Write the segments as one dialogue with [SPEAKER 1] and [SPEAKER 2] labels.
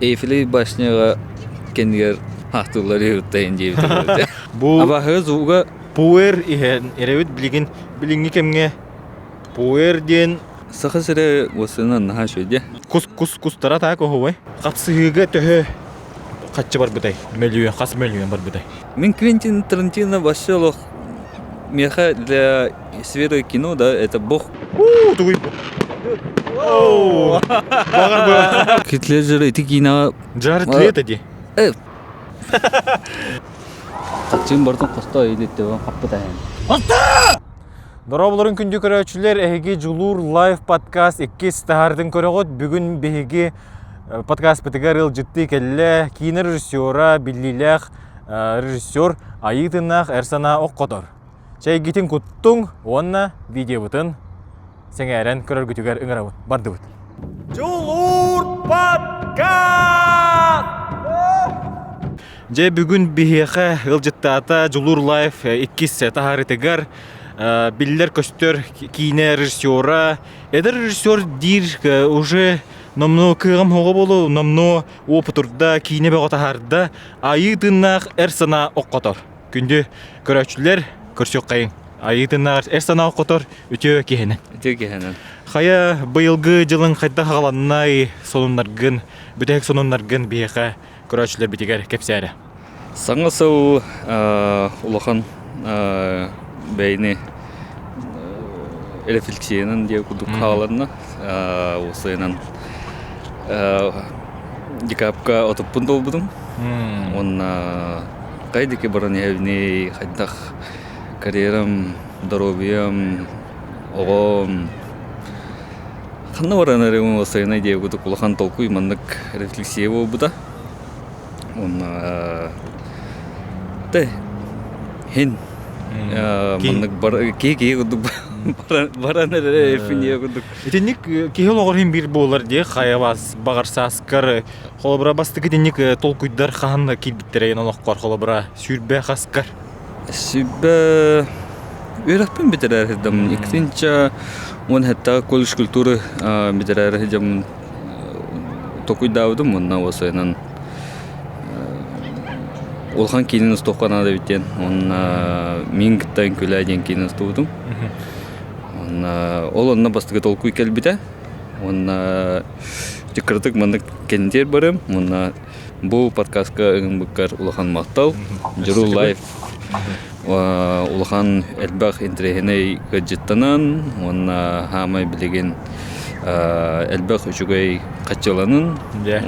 [SPEAKER 1] Эйфелевый башняҕа кэннигэр хаахтыыллар үһүттайын диэбит.
[SPEAKER 2] Бу
[SPEAKER 1] Абааһыга звуга
[SPEAKER 2] пуэр иһэн эрэбит билигин билиҥҥи кэмҥэ пуэр диэн
[SPEAKER 1] Саха сирэ уоссанан наһаа үчүгэй
[SPEAKER 2] кус кус кустара таак оһуой хапсыһыыга төһө хаччы барбытай мөлүйүөн хас мөлүйүөн барбытай
[SPEAKER 1] Мин Квентин Тарантино вообще олох миэхэ для сферы кино, да, это бог.
[SPEAKER 2] Уу, тугуй бу? Баҕар
[SPEAKER 1] Хит Леджер ити киинэҕэ
[SPEAKER 2] Джаред Лето дии.
[SPEAKER 1] Хаччыын бартын хосто илиттебен хаппыт аһын.
[SPEAKER 2] Дорооболорун күндү көрөөччүлэр, эһиги Дьулуур лайв подкаст иккис таһаартын көрөҕүт. Бүгүн биһиги подкастпытыгар ыалдьыттыы кэллэ киинэ режиссера, биллиилээх режиссер Айыы тыыннаах эр санаа ох хотор. Чэйгитин куттуҥ уонна видеобытын сэҥээрэн көрөргүтүгэр ыҥырабын. Бардыбыт. Дьулуур подкаст! Дьэ бүгүн биһиэхэ ыалдьыттаата Дьулуур лайв иккис таһаарытыгар биллэр-көстөр киинэ режиссера, эдэр режиссер диир уже номнуо кыаҕым оҕо буолу, номнуо уопутурда, киинэ бөҕө таһаарда, айыы тыыннаах эр санаа оххотор. Күндү көрөөччүлэр, көрсүөххэйиҥ. Айыы тыыннаах эр санаа оххотор үтүө киһинэн.
[SPEAKER 1] Үтүө киһинэн.
[SPEAKER 2] Хайа быйылгы дьылыҥ хайдах аҕаланнай сонуннаргын, бүтэһик сонуннаргын биһиэхэ көрөөччүлэрбитигэр кэпсээрэ.
[SPEAKER 1] Саҥа сыл улахан бэйни рефлексиянан диэ курдук хааланна. Уопсайынан декабка отуппун толбутум. Уонна хайдыки баран иһэбиний, хайдах карьерам, доруобуйам, оҕом ханна баран эрим уопсайынан диэ курдук улахан толкуй маннык рефлексия буолбута. Уонна тэ хин маннык бар киһи киһи курдук баран эрэ эфиния курдук.
[SPEAKER 2] Итинник киһи олоҕор иһин биир буолар дии хайабас баҕар сааскар холобура бастакы итинник толкуйдар хаһан киирбиттэрэ эн олоххор холобура сүүрбэ хаскар
[SPEAKER 1] Сүүрбэ үөрэхпин бүтэрээр сылдьаммын иккитинчэ уон сэттэ колледж культуры бүтэрээр сылдьаммын толкуйдаабытым уонна уопсайынан улахан киинин устуохха наада эбит диэн уонна миин кытта үҥкүүлээ диэн киинин устубутум уонна ол онно бастакы толкуй кэлбитэ уонна кыратык маннык кэнтиэр барым уонна бу подкастка ыҥырбыккар улахан махтал Дьуру лайф улахан элбэх интэриэһинэй ыалдьыттанан уонна хаамай билигин элбэх үчүгэй хаччыланын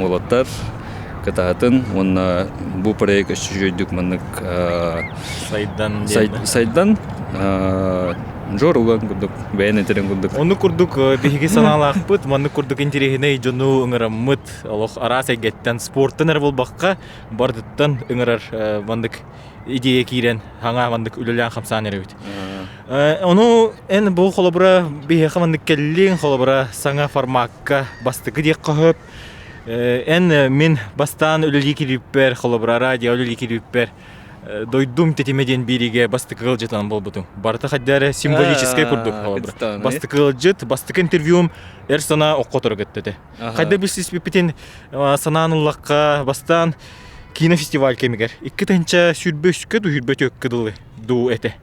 [SPEAKER 1] уолаттар кытаатын уонна бу проект өссө үчүгэйдик маннык
[SPEAKER 2] сайдан
[SPEAKER 1] сайдан дьор уган курдук бэйэн этэрин курдук
[SPEAKER 2] Оннук курдук биһиги санаалаахпыт маннык курдук интэриэһинэй дьону ыҥыраммыт олох араас эйгэттэн спорттан эрэ буолбакка бардыттан ыҥырар маннык идея киирэн хаҥа маннык үлэлээн хамсаан эрэбит. Ону эн бу холобура биһиэхэ маннык кэллиҥ, холобура саҥа формакка бастакы диэххэ сөп. Эн мин бастаан үлэлии киирбиппэр, холобура радио үлэлии киирбиппэр дойдум тэтимэ диэн бииригэ бастакы ыалдьытынан буолбутум. Барыта хайда эрэ символическай курдук холобура. Бастакы ыалдьыт, бастакы интервьюм эр санаа окко этэ. Хайда билсиспиппитин санаан ыллахха, бастаан кинофестиваль кэмигэр 2 тыһыынча 23-кэ дуу 24-кэ дылы дуу этэ.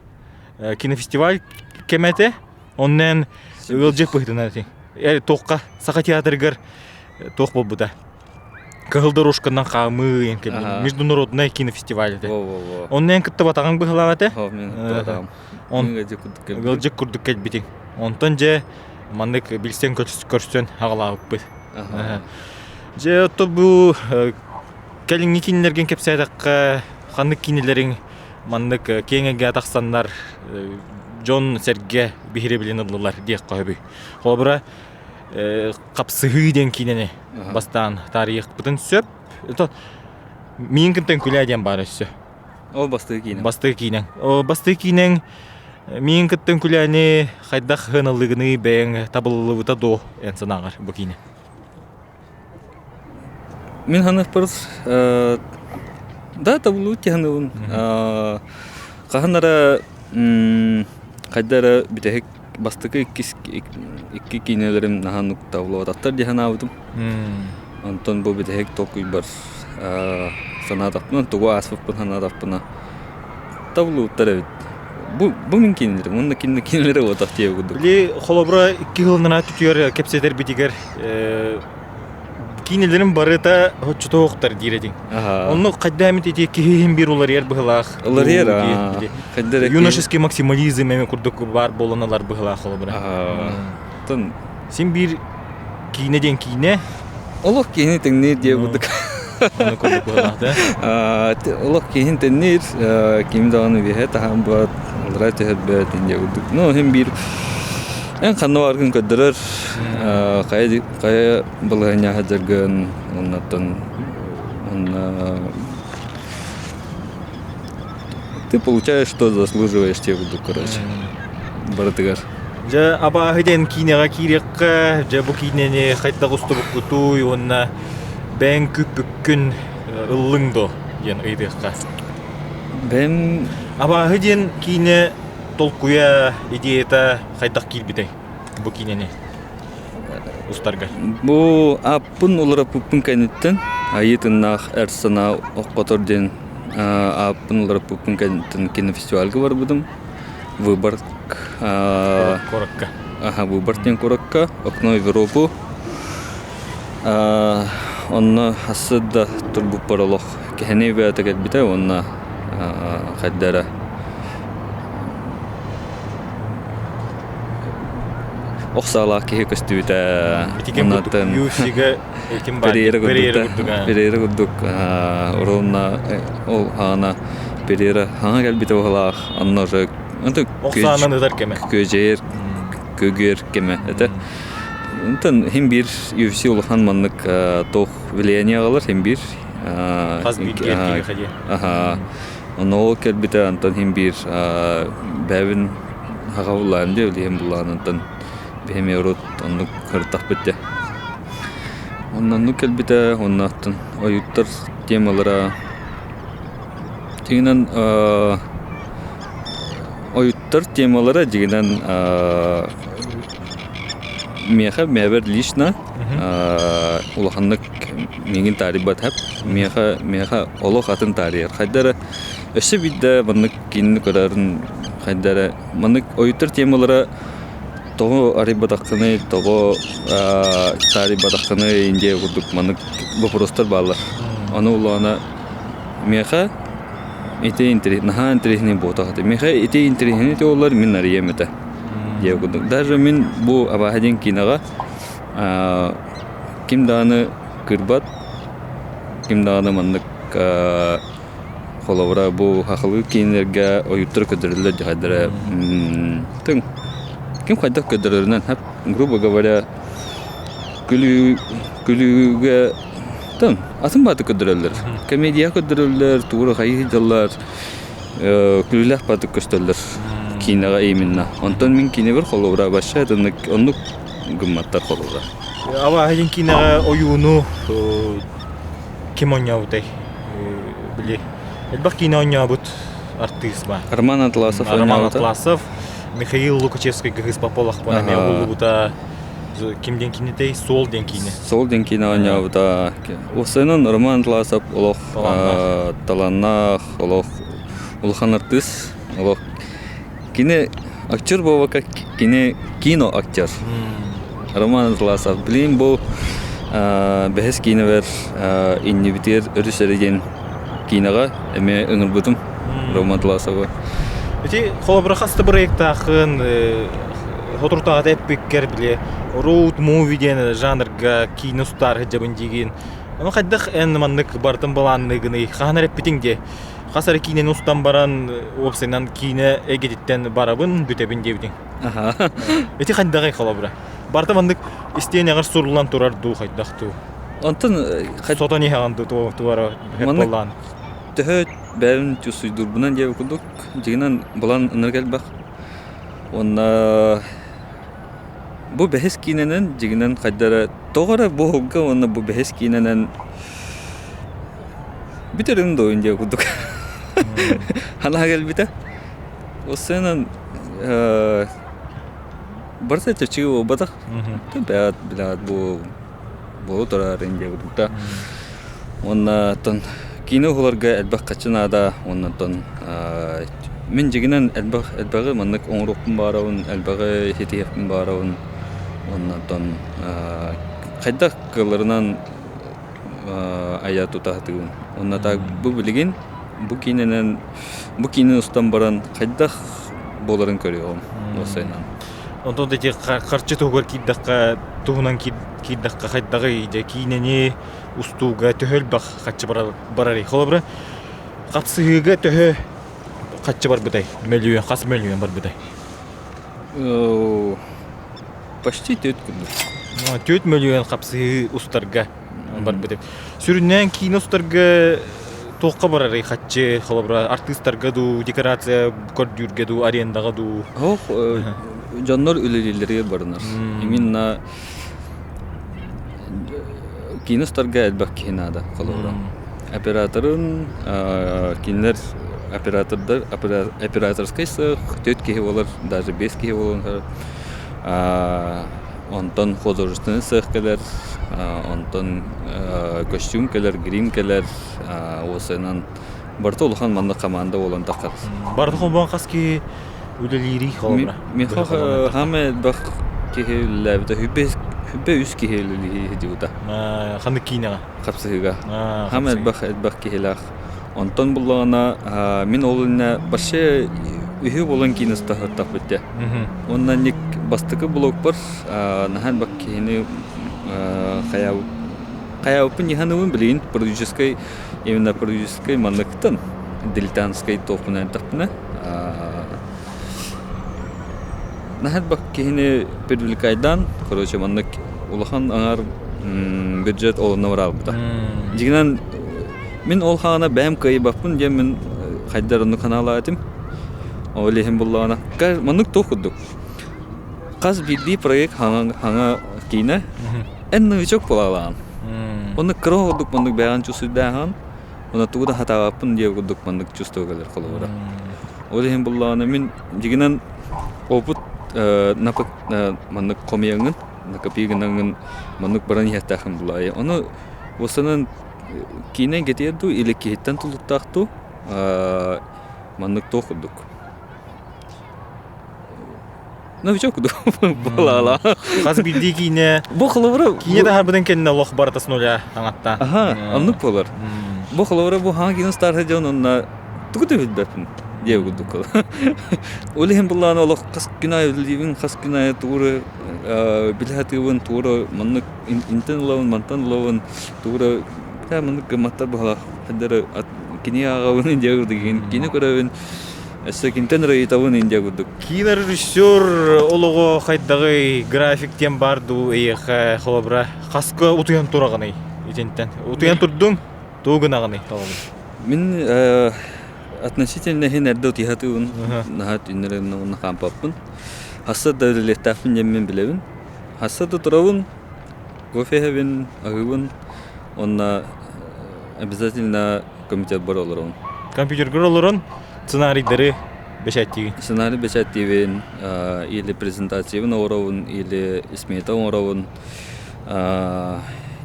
[SPEAKER 2] Кинофестиваль кэмэ этэ. Оннен ыалдьыт быһыытынан этиҥ. Туохха Саха театрыгар туох буолбута. Кыһыл дорожканан хаамыы международный кинофестиваль этэ. Оннен кытта батаҕыҥ быһылаах этэ. Ыалдьыт курдук кэлбитиҥ. Онтон дьэ маннык билсэн көрсөн аҕалаабыппыт. Дьэ отто бу кэлиҥҥи кинилэргин кэпсээтэххэ ханнык кинилэриҥ маннык киэҥ эйгэ тахсаннар дьон-сэргэ биһирэбилин ыллылар диэххэ сөбүй. Холобура хапсыһыы диэн киинэни бастаан таарыйыахпытын сөп. Миин кынтан күлээ диэн баар өссө.
[SPEAKER 1] Ол бастакы киинэм.
[SPEAKER 2] Бастакы киинэҥ. Бастакы киинэҥ миин кыттан күлээни хайдах сыаналыгыный бэйэҥ табыллыбыта дуо эн санааҕар бу киинэ?
[SPEAKER 1] Мин саныахпар да табыллыбыт дии саныыбын. Хаһан эрэ хайда эрэ бүтэһик бастакы иккис икки киинэлэрим наһаа табыллыбатахтар дии санаабытым. Онтон бу бүтэһик толкуйбар санаатахпына, тугу ааспыппын санаатахпына, табыллыбыттар эбит. Бу, бу мин кинилэрим, уонна кинилэр кинилэрэ буотах диэбит курдук.
[SPEAKER 2] Били холобура икки сылынан түтүөр кэпсэтэрбитигэр киинэлэрин барыта оччотоохтор диир этиҥ. Онно хайда эмит ити киһи иһин биир уларыйар быһылаах.
[SPEAKER 1] Уларыйар, хайда
[SPEAKER 2] Юношеский максимализм эми курдук баар буолан алар быһылаах холобура.
[SPEAKER 1] Тон
[SPEAKER 2] Син биир киинэ диэн киинэ.
[SPEAKER 1] Олох киһини тэҥниир диэ курдук.
[SPEAKER 2] Ону курдук быһылаах да.
[SPEAKER 1] Олох киһини тэҥниир, ким даҕаны үөһэ таһаанбат, аллара түһэрбэт диэ курдук. Ну, иһин биир эн ханна бааргын көрдөрөр, хайа хайа балаһыанньа сылдьаргын, оннуттан уонна ты получаешь, что заслуживаешь диэ курдук, короче, барытыгар.
[SPEAKER 2] Дьэ, абааһы диэн киинэҕэ киириэххэ, дьэ бу киинэни хайдах устубуккутуй уонна бэйэҥ күүппүккүн ыллыҥ дуо диэн ыйытыахха.
[SPEAKER 1] Бэйэм
[SPEAKER 2] Абааһы диэн киинэ толкуйа, идеята хайдах киирбитэй бу киинэни устарга?
[SPEAKER 1] Бу ааппын уларыппыппын кэнниттэн Айыы тыыннаах эр санаа оххотор диэн ааппын уларыппыппын кэнниттэн кинофестивальга барбытым. Выборг
[SPEAKER 2] куоракка.
[SPEAKER 1] Аха, Выборг диэн куоракка Окно Европу. Онно хассы да турбуппар олох кэһэни бэйэтэ кэлбитэ уонна хайда эрэ ох саалаах киһи көстүбүтэ.
[SPEAKER 2] Оннуттан UFC-га этим бар.
[SPEAKER 1] Перейра курдук. Перейра курдук ровно ол хаана Перейра хаҥа кэлбитэ быһылаах. Онно уже
[SPEAKER 2] Ох саанан ытар кэмэ.
[SPEAKER 1] Күөдьэйэр көгүөр кэмэ этэ. Онтон хим биир UFC улахан маннык туох влияние аҕалар хим биир.
[SPEAKER 2] Хас биирдии киһиэхэ диэ.
[SPEAKER 1] Аха. Онно ол кэлбитэ онтон хим биир бэйэбин хаха буллаан дии билиһин буллаан онтон биһими урут оннук кыртахпыт дьэ. Онно оннук кэлбитэ оннуттан ойууттар темалара дьиҥинэн ойууттар темалара дьиҥинэн миэхэ мээбэр лично улаханнык миигин таарыйбат миэхэ миэхэ олох атын таарыйар хайда эрэ өссө биирдэ маннык киинэни көрөрүн хайда эрэ маннык ойууттар темалара тоҕо арыйбатаххыный тоҕо таарыйбатаххыный диэ курдук маннык боппуруостар бааллар ону улаана миэхэ ити наһаа интэриэһинэй буотах этэ миэхэ ити интэриэһинэй буоллар мин арыйыам этэ диэ курдук даже мин бу абааһы диэн киинэҕэ ким даҕаны кырбат ким даҕаны маннык холобура бу хахалыы киинэлэргэ ойууттары көрдөрөллөр дьахайдара тыҥ ким хайдах көрдөрөрүнэн грубо говоря күлүү күлүүгэ тыҥ атын бааты көрдөрөллөр комедия көрдөрөллөр тугу хайыы сылдьаллар күлүүлээх баатык көстөллөр киинэҕэ именно онтон мин киинэбэр холобура вообще оннук гымматтар холобура
[SPEAKER 2] Абааһы диэн киинэҕэ ойууну ким оонньообутай? Били элбэх киинэ оонньообут артыыс баар.
[SPEAKER 1] Роман Атласов
[SPEAKER 2] Роман Атласов, Михаил Лукачевскай Кыыс Пополахпын эмиэ уһуллубута. Ким диэн киинэтэй? Суол диэн киинэ.
[SPEAKER 1] Суол диэн киинэ оонньообута. Уопсайынан Роман Атласов олох талааннаах, олох улахан артыыс. Олох кини актер буолбакка кини кино актер. Роман Атласов. Блин, бу бэһис киинэбэр иннибитигэр өрүс эрэ диэн киинэҕэ эмиэ ыҥырбытым Роман Атласовы.
[SPEAKER 2] Ити холобура хас да бырайыактааххын соторутааҕыта эппиккэр били road movie диэн жанрга киинэ устаар сылдьабын диигин. Ону хайдах эн маннык барытын былаанныыгыный? Хаһан эрэ эппитиҥ дии. Хас эрэ киинэни устан баран уопсайынан киинэ эйгэтиттэн барабын, бүтэбин диэбитиҥ. Ити хайдаҕый холобура? Барыта маннык истиэнэҕэр суруллан турар дуу хайдах дуу?
[SPEAKER 1] Онтон
[SPEAKER 2] сотон иһэҕин дуу туора
[SPEAKER 1] маннык төһө бэйэм чувствуйдуурбунан диэбит курдук дьиҥинэн былаан ынырык элбэх уонна бу бэһис киинэнэн дьиҥинэн хайда эрэ тоҕо эрэ бу уһулга уонна бу бэһис киинэнэн бүтэрим дуо диэ курдук санаа кэлбитэ. Уссуйанан барыта чэпчэки буолбатах. Бэйэт билээт бу. Буола турар диэбит Уонна оттон киинэ уһуларга элбэх хаччы наада уонна оттон мин дьиҥинэн элбэх элбэҕи маннык оҥоруохпун баҕарабын, элбэҕи ситиһиэхпин баҕарабын уонна оттон хайдах кыалларынан айа тута сатыыбын. Уонна так бу билигин бу киинэнэн бу киинэни устан баран хайдах буоларын көрүөҕүм уопсайынан.
[SPEAKER 2] Онтон да ити харчы туһугар киирдэххэ туһунан киирдэххэ хайдаҕый дьэ киинэни устууга төһө элбэх хаччы барарый? Холобура, хапсыһыыга төһө хаччы барбытай? Мөлүйүөн, хас мөлүйүөн барбытай?
[SPEAKER 1] Почти төрт курдук.
[SPEAKER 2] 4 мөлүйүөн хапсыһыы устарга барбыт. Сүрүннээн киинэ устарга туохха барарый хаччы? Холобура, артыыстарга дуу, декорация көрдүүргэ дуу, арендаҕа дуу?
[SPEAKER 1] Ох, дьоннор үлэлииллэригэр барынар. Именно киинэ устарга элбэх киһи наада, холобура. Операторын, кинилэр оператордар, операторскай сыах төрт киһи буолар, даже биэс киһи буолан онтон художественный сыах кэлэр, онтон костюм кэлэр, грим кэлэр, уопсайынан барыта улахан маннык команда буолан таххар.
[SPEAKER 2] Барыта холбоон хас киһи үлэлиирий холобура?
[SPEAKER 1] Миэхэ хаамай элбэх киһи үлэлээбитэ, хүбэ үс киһи үлэлии сылдьыбыта.
[SPEAKER 2] Ханнык киинэҕэ?
[SPEAKER 1] Хапсыһыыга. Хаамай элбэх элбэх киһилээх. Онтон буллаҕына мин ол иннэ вообще үһү буолан киинэ устаһыттахпыт дии. Уонна ник бастакы блогпар наһаа элбэх киһини хайаабыппын иһаныбын билигин продюсерскай именно продюсерскай манныктан дилетантскай туохпунан эттэхпинэ наһаа элбэх киһини привлекайдаан короче маннык улахан аҥаар бюджет олунна бараабыта. Дьиҥинэн мин ол хаана бэйэм кыайбаппын диэн мин хайдар оннук ханаалаатым. Ол иһин буллаҕына маннык туох курдук хас биирдии проект хаҥа хаҥа киинэ эн новичок буолаалаан. Оннук кыра курдук маннык бэйэҕин чувствуйдааһын уонна тугу да хатаабаппын диэ курдук маннык чувство кэлэр холобура. Ол иһин буллаҕына мин дьиҥинэн опыт маннык хомуйаҥҥын накопи гынаҥҥын маннык баран иһиэхтээххин булаайы. Ону уостанан киинэ кэтиэр дуу или киһиттэн тулуктаах дуу маннык туох курдук новичок курдук буолаала.
[SPEAKER 2] Хас биирдии киинэ
[SPEAKER 1] Бу холобура
[SPEAKER 2] киинэ таһаарбытын кэннэ олох барыта с нуля аҥатта.
[SPEAKER 1] Аха, оннук буолар. Бу холобура бу хаҥа киинэ старһа дьон онно тугу да билбэппин диэ курдук. Ол иһин буллааны олох хас күн аайы үлэлиибин, хас күн аайы тугу билэ сатыыбын, тугу маннык интэн ылабын, мантан ылабын, тугу да маннык гымматтар быһалаах хайдары кини ааҕабын диэ курдук кини көрөбүн өссө кинтэн эрэ ыйытабын диэ курдук.
[SPEAKER 2] Киинэ режиссер олоҕо хайдаҕый график диэн баар дуу эйиэхэ холобура хаска утуйан тураҕыный итинтэн утуйан турдуҥ тугу гынаҕыный холобур
[SPEAKER 1] Мин относительно иһин эрдэ утуйа сатыыбын наһаа түүннэри уонна хаампаппын хасса да үлэлиэхтээхпин диэммин билэбин хасса да турабын кофе иһэбин аһыыбын уонна обязательно компьютербар олоробун
[SPEAKER 2] компьютерга олорон сценарийдары бэчээттиигин
[SPEAKER 1] сценарий бэчээттиибин или презентациябын оҥоробун или смета оҥоробун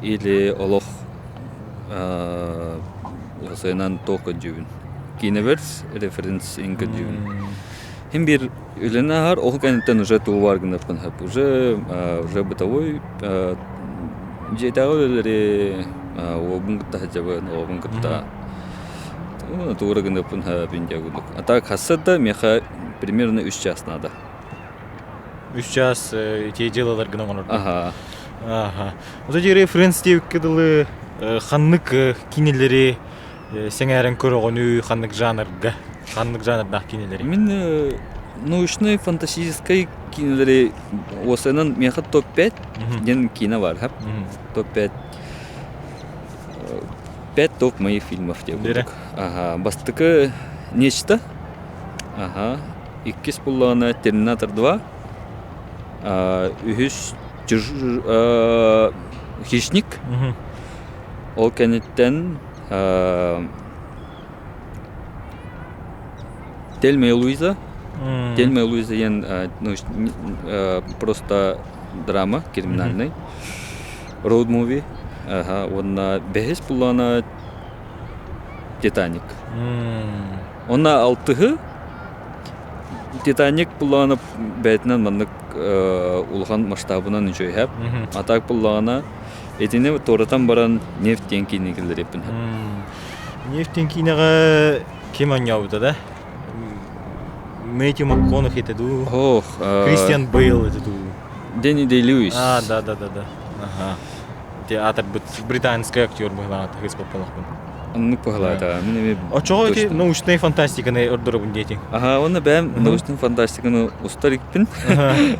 [SPEAKER 1] или олох уопсайынан туох көрдүүбүн киинэбэр референс көрдүүбүн Хин биир үлэни ааһар, ол кэнниттэн уже тугу баар гыныахпын сөп. Уже уже бытовой дьиэтээҕи үлэлэри уолбун кытта сылдьабын, оҕобун кытта тугу эрэ гыныахпын сөп диэн курдук. А так хасса да миэхэ примерно үс час надо.
[SPEAKER 2] Үс час ити дьыалаларгын оҥорорго.
[SPEAKER 1] Аха.
[SPEAKER 2] Аха. Ото диэри Френдс диэбиккэ дылы ханнык кинилэри сэҥээрэн көрөҕүнүй ханнык жанрга ханнык жанрдаах кинилэри
[SPEAKER 1] Мин научнай фантастическай кинилэри уопсайынан миэхэ топ-5 диэн киинэ бар топ-5 5 топ моих фильмов диэн курдук. Ага, бастакы Нечто. Ага. Иккис буллаҕына Терминатор 2. Үһүс Хищник. Ол кэнниттэн Тельма и Луиза. Тельма и Луиза диэн просто драма криминальный. Road movie. Аха, уонна бэһис буллаана Титаник. Онно алтыһы Титаник буллаҕына бэйэтинэн маннык улахан масштабынан үчүгэйһэп. А так буллаҕына итини туоратан баран нефть диэн киинэ киллэриэппин.
[SPEAKER 2] Нефть диэн киинэҕэ ким оонньообута да? Мэтью МакКонахи этэ дуу?
[SPEAKER 1] Ох,
[SPEAKER 2] Кристиан Бейл этэ дуу?
[SPEAKER 1] Дэнни Дэй Льюис.
[SPEAKER 2] А, да, да, да, да. Ага. Театрбыт британскай актер быһылаан тахыс бопполохпун.
[SPEAKER 1] Оннук быһылаата. Мин эми
[SPEAKER 2] Очоҕо ити научнай фантастиканы ордоробун диэтиҥ.
[SPEAKER 1] Аха, уонна бэйэм научнай фантастиканы устар икпин.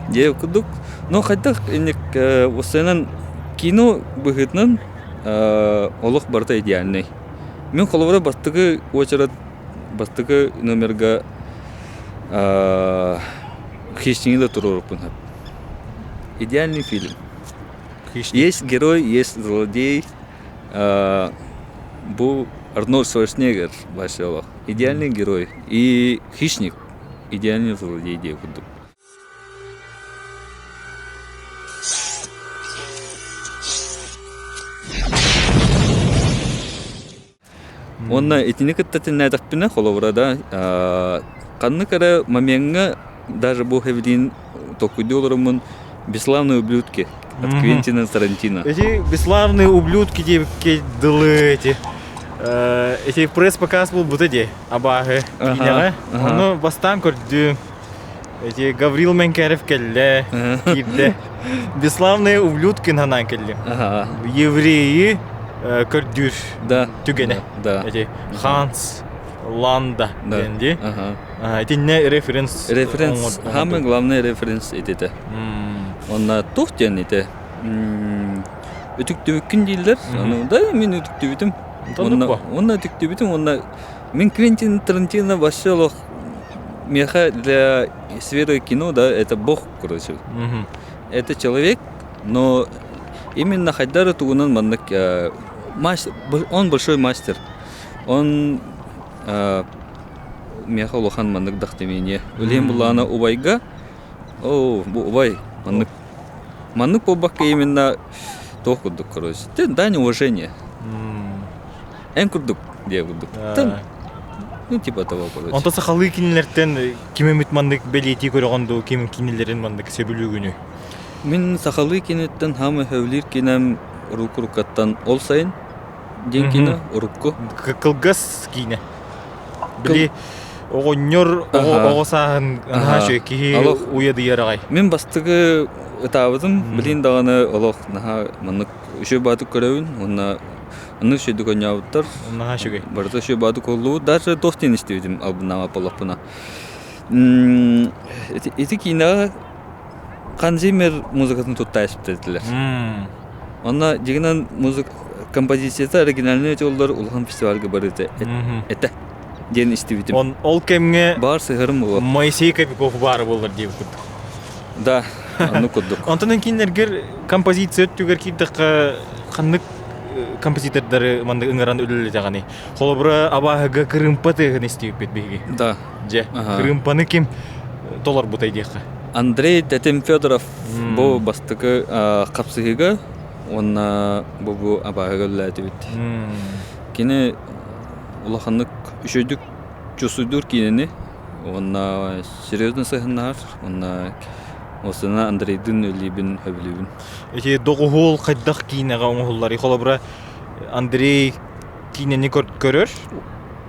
[SPEAKER 1] Дьэ курдук. Но хайдах инник устайынан кино быһыытынан олох барыта идеальный. Мин холобура бастакы очерат бастакы номерга хищнигы да туруоруппун Идеальный фильм. Есть герой, есть злодей. Бу Арнольд Шварценеггер Василов. Идеальный герой. И хищник. Идеальный злодей диye курдук. Уонна итини кытта тиннээтэхпинэ, холобура да, ханнык эрэ момеҥҥа даже бу хэвилиин толкуйдуу олороммун «Бесславные ублюдки» от Квентина Тарантино.
[SPEAKER 2] Эти бесславные ублюдки диэбиккэ дылы эти эти пресс-показ буолбута дии абааһы киинэҕэ. Ону бастаан көрдүм. Эти Гаврил Менкерев кэллэ, киирдэ. Бесславные ублюдки ханаан кэллим. Евреи көрдүүр
[SPEAKER 1] да
[SPEAKER 2] түгэнэ.
[SPEAKER 1] Да.
[SPEAKER 2] Эти Ханс Ланда диэн дии. Итиннэ референс
[SPEAKER 1] Референс, самый главный референс итите. Онна туох диэн ити үтүктүбүккүн дииллэр. Аны да мин үтүктүбүтүм. Онна онна үтүктүбүтүм, онна мин Квентин Тарантино вообще олох меха для сферы кино, да, это бог, короче. Это человек, но именно Хайдара тугунан маннык он большой мастер. Он меха улахан маннык дахтымение. Үлэм булаана убайга, о, бу убай, маннык маннык буолбакка именно туох курдук, короче. Дань уважения. Эн курдук диэ курдук. Ну, типа того, короче.
[SPEAKER 2] Онто сахалыы кинилэртэн ким эмит маннык бэлиэтии көрөҕөн дуу, ким кинилэрин маннык сөбүлүүгүнүй?
[SPEAKER 1] Мин сахалыы киниттэн хаамай сөбүлүүр кинем уруккаттан ол сайын диэн кино урукку.
[SPEAKER 2] Кылгас киинэ. Били оҕонньор оҕо сааһын наһаа үчүгэй киһи уйадыйар аҕай.
[SPEAKER 1] Мин бастакы ытаабытым, билин даҕаны олох наһаа маннык үчүгэй баатык көрөбүн уонна Оннук үчүгэйдик оонньообуттар.
[SPEAKER 2] Наһаа үчүгэй.
[SPEAKER 1] Барыта үчүгэй баадык уһуллубут. Даже туох диэн истибитим албыннаама буоллахпына. Ити киинэҕэ Хан Зиммер музыкатын тутта этилэр. Онно дьиҥинэн музыка композицията оригинальный этиоллар улахан фестивальга барыта этэ диэн истибитим.
[SPEAKER 2] Он ол кэмҥэ
[SPEAKER 1] Баар сыһарым буолуо.
[SPEAKER 2] Моисей Кобяков баара буоллар диэбит курдук.
[SPEAKER 1] Да, оннук курдук.
[SPEAKER 2] Онтон кинилэргэр композиция өттүгэр киирдэххэ ханнык композитордары маннык ыҥыран үлэлэтэҕиний? Холобура, абааһыга кырыымпа тыаһын истибиппит биһиги.
[SPEAKER 1] Да.
[SPEAKER 2] Дьэ, кырыымпаны ким толорбутай диэххэ?
[SPEAKER 1] Андрей Тэтим Федоров бу бастакы хапсыһыыга уонна бу бу абааһыга үлэлээтибит. Кини улаханнык үчүгэйдик чувствуйдуур киинэни уонна серьезно сыһыннаһар уонна Осына Андрейдын үллиибин хөбүлүүбүн.
[SPEAKER 2] Ити доҕуһуол хайдах киинэҕэ оҥоһулларый? Холобура, Андрей киинэни көрөр,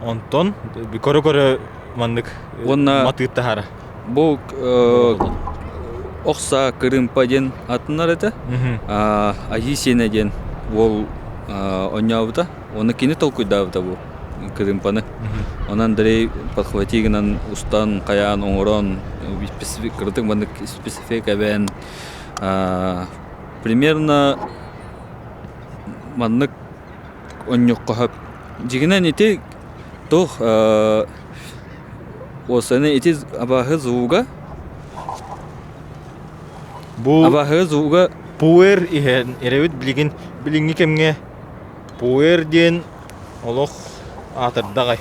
[SPEAKER 2] онтон көрө-көрө маннык
[SPEAKER 1] Уонна
[SPEAKER 2] матыып таһара.
[SPEAKER 1] Бу Охса Кырыымпа диэн атыннар этэ. Айыы Сиэнэ диэн уол оонньообута. Уонна кини толкуйдаабыта бу кырыымпаны. Онон Андрей подхвати гынан устан, хайаан, оҥорон, кыратык маннык специфик эбэн примерно маннык онньоххо дьигинэн ити туох уосаны ити абааһы звуга
[SPEAKER 2] Бу
[SPEAKER 1] абааһы звуга
[SPEAKER 2] пуэр иһэн эрэбит билигин билиҥҥи кэмҥэ пуэр диэн олох аатырдаҕай.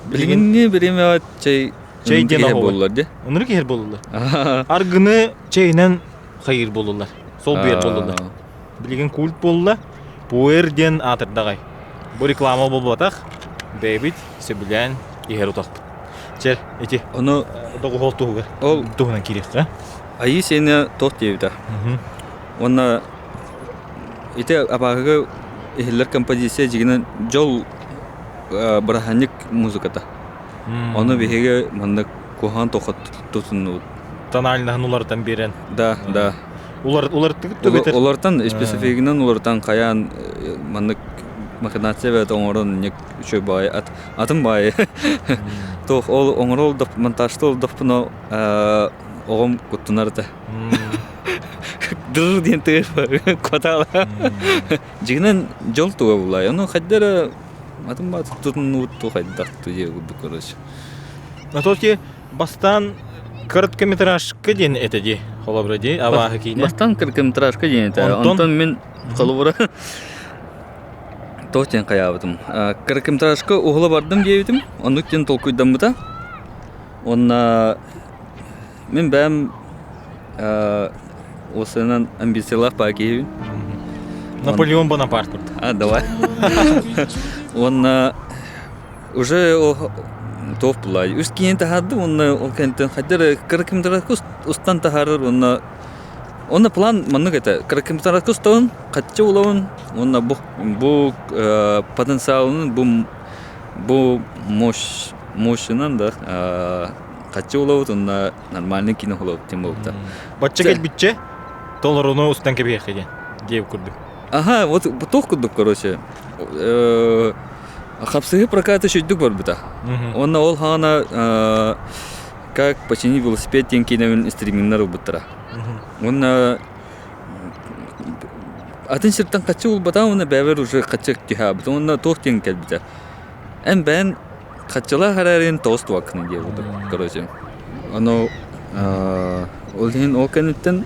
[SPEAKER 1] Билигинни бириэмэҕэ чэй
[SPEAKER 2] Чэй диэн
[SPEAKER 1] иһэр
[SPEAKER 2] оһоҕой.
[SPEAKER 1] буоллар дии.
[SPEAKER 2] Оннук иһэр буоллулар. Аргыны чэйинэн хайыыр буоллулар. Солбуйар буоллулар. Билигин культ буолла. Пуэр диэн аатырдаҕай. Бу реклама буолбатах. Бэйэбит сөбүлээн иһэр утахпыт. Чэ, ити
[SPEAKER 1] Ону
[SPEAKER 2] доҕуһуол туһугар
[SPEAKER 1] ол
[SPEAKER 2] туһунан киириэххэ.
[SPEAKER 1] Айыы сиэнэ туох диэбитэ. Уонна ити абааһыга иһиллэр композиция дьигинэн дьол бырааһынньык музыката. Ону биһиги маннык куһаҕан тохот тутуннубут.
[SPEAKER 2] Тональнаһын уларытан биэрэн.
[SPEAKER 1] Да, да.
[SPEAKER 2] Уларыттыгыт да
[SPEAKER 1] Улартан специфигынан уларытан хайаан маннык махинация бэйэтэ оҥорон ник үчүгэй баайы атын баайы туох ол оҥорол монтажта олдохпуна оҕом куттанар этэ дыр диэн тыас куотаала дьиҥинэн дьол туга булай ону хайда эрэ атын бааты тутуннубут ту хайдах ту диэ курдук короче
[SPEAKER 2] А то те бастаан короткометражка диэн этэ дии холобура дии абааһы киинэ
[SPEAKER 1] бастаан короткометражка диэн этэ онтон мин холобура туох диэн хайаабытым короткометражка уһула бардым диэбитим оннук диэн толкуйдаммыта уонна Мин бэйэм уопсайынан амбициялаах баа киһибин.
[SPEAKER 2] Наполеон Бонапарт курдук.
[SPEAKER 1] А, давай. Уонна уже туох булай үс киһини таһаардым уонна ол кэнниттэн хайда эрэ кыракымтаракка устан таһаарар уонна уонна план маннык этэ кыракымтаракка устабын хаччы булабын уонна бу бу потенциалын бу бу мощь мощынан да Хаччы улабыт уонна нормальный кино улабыт диэн буолбута.
[SPEAKER 2] Бачча кэлбиччэ толоруну устан кэбиһиэххэ диэн диэбит курдук.
[SPEAKER 1] Аха, вот туох курдук, короче. Хапсыһы проката үчүйдүк барбыта. Уонна ол хаана как починить велосипед диэн киинэбин стримингнар ылбыттара. Уонна атын сиртэн хаччы булбатаҕым уонна бэйэбэр уже хаччы түһээбитим уонна туох диэн кэлбитэ. Эн бэйэн Хаччылаах эрээрин тоҕус туаккыны диэбитим, короче. Ону ол иһин ол кэнниттэн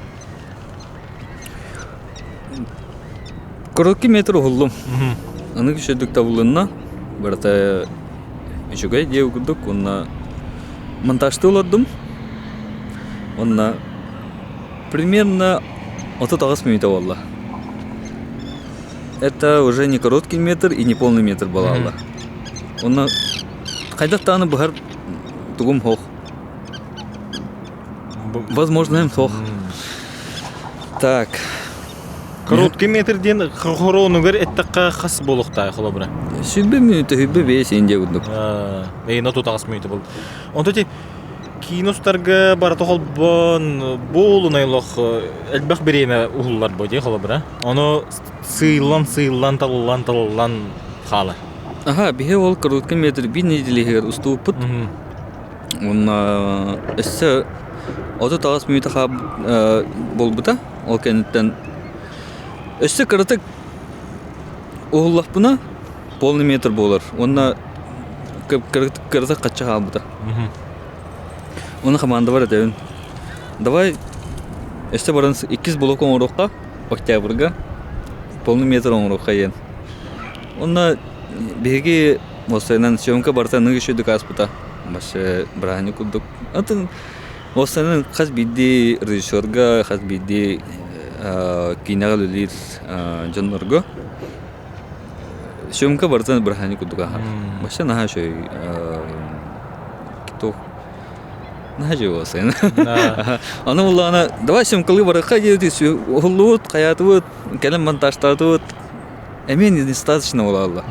[SPEAKER 1] короткий метр уһуллум. Аны үчүгэйдик табылынна. Барыта үчүгэй диэбит курдук уонна монтажтыы олордум. Уонна примерно 38 мүнүүтэ буолла. Это уже не короткий метр и не полный метр буолаллар. Онно хайдах даҕаны быһар тугум суох. Возможно, суох. Так.
[SPEAKER 2] Короткий метр диэн хоронугар эттэххэ хас буолуохтаах холобура?
[SPEAKER 1] Сүбэ мүнүүтэ, сүбэ бэйэ индия курдук.
[SPEAKER 2] Эйна тутаҕас мүнүүтэ был. Онто ти киин устарга барыта холбоон буолунай олох элбэх бириэмэ уһуллар бу дии холобура. Ону сыыллан сыыллан талыллан талыллан хаалар.
[SPEAKER 1] Аха, биһи ол короткий метр биир нэдиэлэһигэр устубуппут. Уонна өссө 38 мүнүүтэ хаалбыт буолбута. Ол кэнниттэн өссө кыратык уһуллахпына полный метр буолар. Уонна кыратык хачча хаалбыта. Уонна хамаандабар этэбин. Давай өссө баран иккис блок оҥоруохха октябрьга полный метр оҥоруохха диэн. Уонна биһиги уопсайынан съемка барыта аныгы үчүгэйдик ааспыта. Вообще бырааһынньык курдук. Атын уопсайынан хас биирдии режиссерга, хас биирдии киинэҕэ үлэлиир дьоннорго съемка барыта бырааһынньык курдук ааһар. Вообще наһаа үчүгэй туох наһаа үчүгэй уопсайынан. Аны буллаҕына давай съемкалыы барыахха диэбит уһуллубут, хайаатыбыт, кэлэн монтажтаатыбыт. Эмиэ недостаточно буолаллар.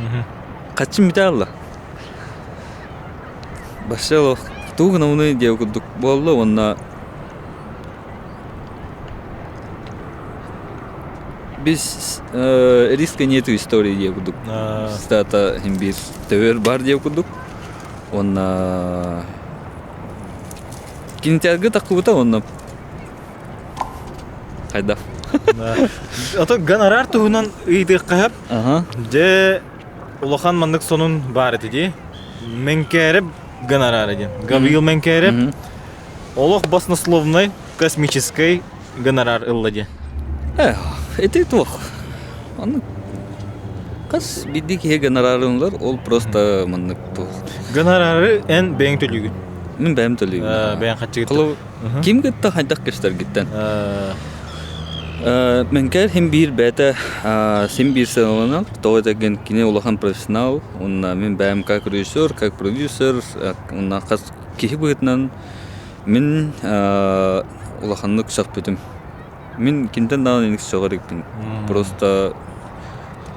[SPEAKER 1] Хаччым бүтэ алла. Вообще олох тугу гынабыный диэбит курдук буолла уонна Без риска нету истории диэ курдук. Стата иһин биир төбөр бар диэ курдук. Уонна кинотеатрга таххыбыта уонна хайдах?
[SPEAKER 2] Ото гонорар туһунан ыйытыахха сөп. Дьэ улахан маннык сонун баар этэ дии. Мэҥкээрэп гонорара диэн. Гаврил Мэҥкээрэп олох баснословнай космическай гонорар ылла диэн.
[SPEAKER 1] Э, ити туох? Оннук хас биирдии киһи гонорарын ылар, ол просто маннык туох.
[SPEAKER 2] Гонорары эн бэйэҥ төлүүгүн.
[SPEAKER 1] Мин бэйэм төлүүбүн.
[SPEAKER 2] Бэйэҥ хаччыгыттан.
[SPEAKER 1] Холобур, ким кытта хайдах көстөргүттэн. Мэҥкээр син биир бэйэтэ син биир сыаналанар. Тоҕо этэргин кини улахан профессионал уонна мин бэйэм как режиссер, как продюсер уонна хас киһи быһыытынан мин улаханнык сөхпүтүм. Мин кинтэн даҕаны инник сөҕөр иликпин. Просто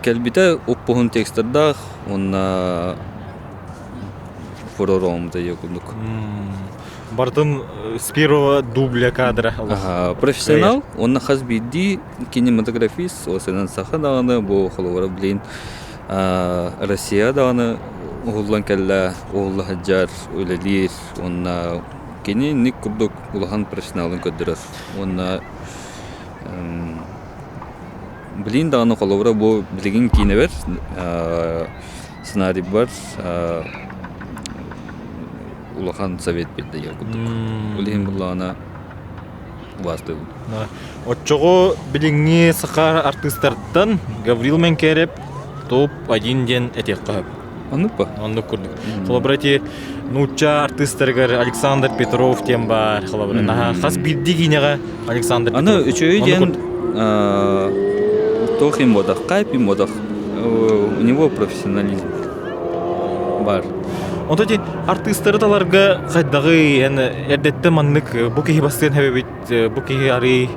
[SPEAKER 1] кэлбитэ уппуһун текстардаах уонна фурор оҥмута диye курдук.
[SPEAKER 2] Бартын с первого дубля кадра.
[SPEAKER 1] Профессионал, уонна хас биирдии кинематографист, осынан саха даҕаны, бу холобура блин Россия даҕаны уһуллан кэллэ, уһулла сылдьар, үлэлиир уонна кини инник курдук улахан профессионалын көрдөрөр. Уонна билигин даҕаны холобура бу билигин киинэбэр сценарийбар улахан совет биэрдэ диэн курдук. Ол иһин буллаҕына убаастыыбын.
[SPEAKER 2] Оччоҕо билиҥҥи саха артыыстартан Гаврил Мэҥкээрэп топ-1 диэн этиэххэ сөп.
[SPEAKER 1] Оннук ба?
[SPEAKER 2] Оннук курдук. Холобура ити нуучча артыыстарыгар Александр Петров диэн баар. Холобура наһаа хас биирдии киинэҕэ Александр
[SPEAKER 1] Аны
[SPEAKER 2] Петров.
[SPEAKER 1] үчүгэй
[SPEAKER 2] Оннук
[SPEAKER 1] диэн
[SPEAKER 2] курдук.
[SPEAKER 1] туох им бодах, хайп им бодах. У него профессионализм бар.
[SPEAKER 2] Онто ити артыыстары таларга хайдаҕый эн эрдэттэн маннык бу киһи бастыан эбит, бу киһи арый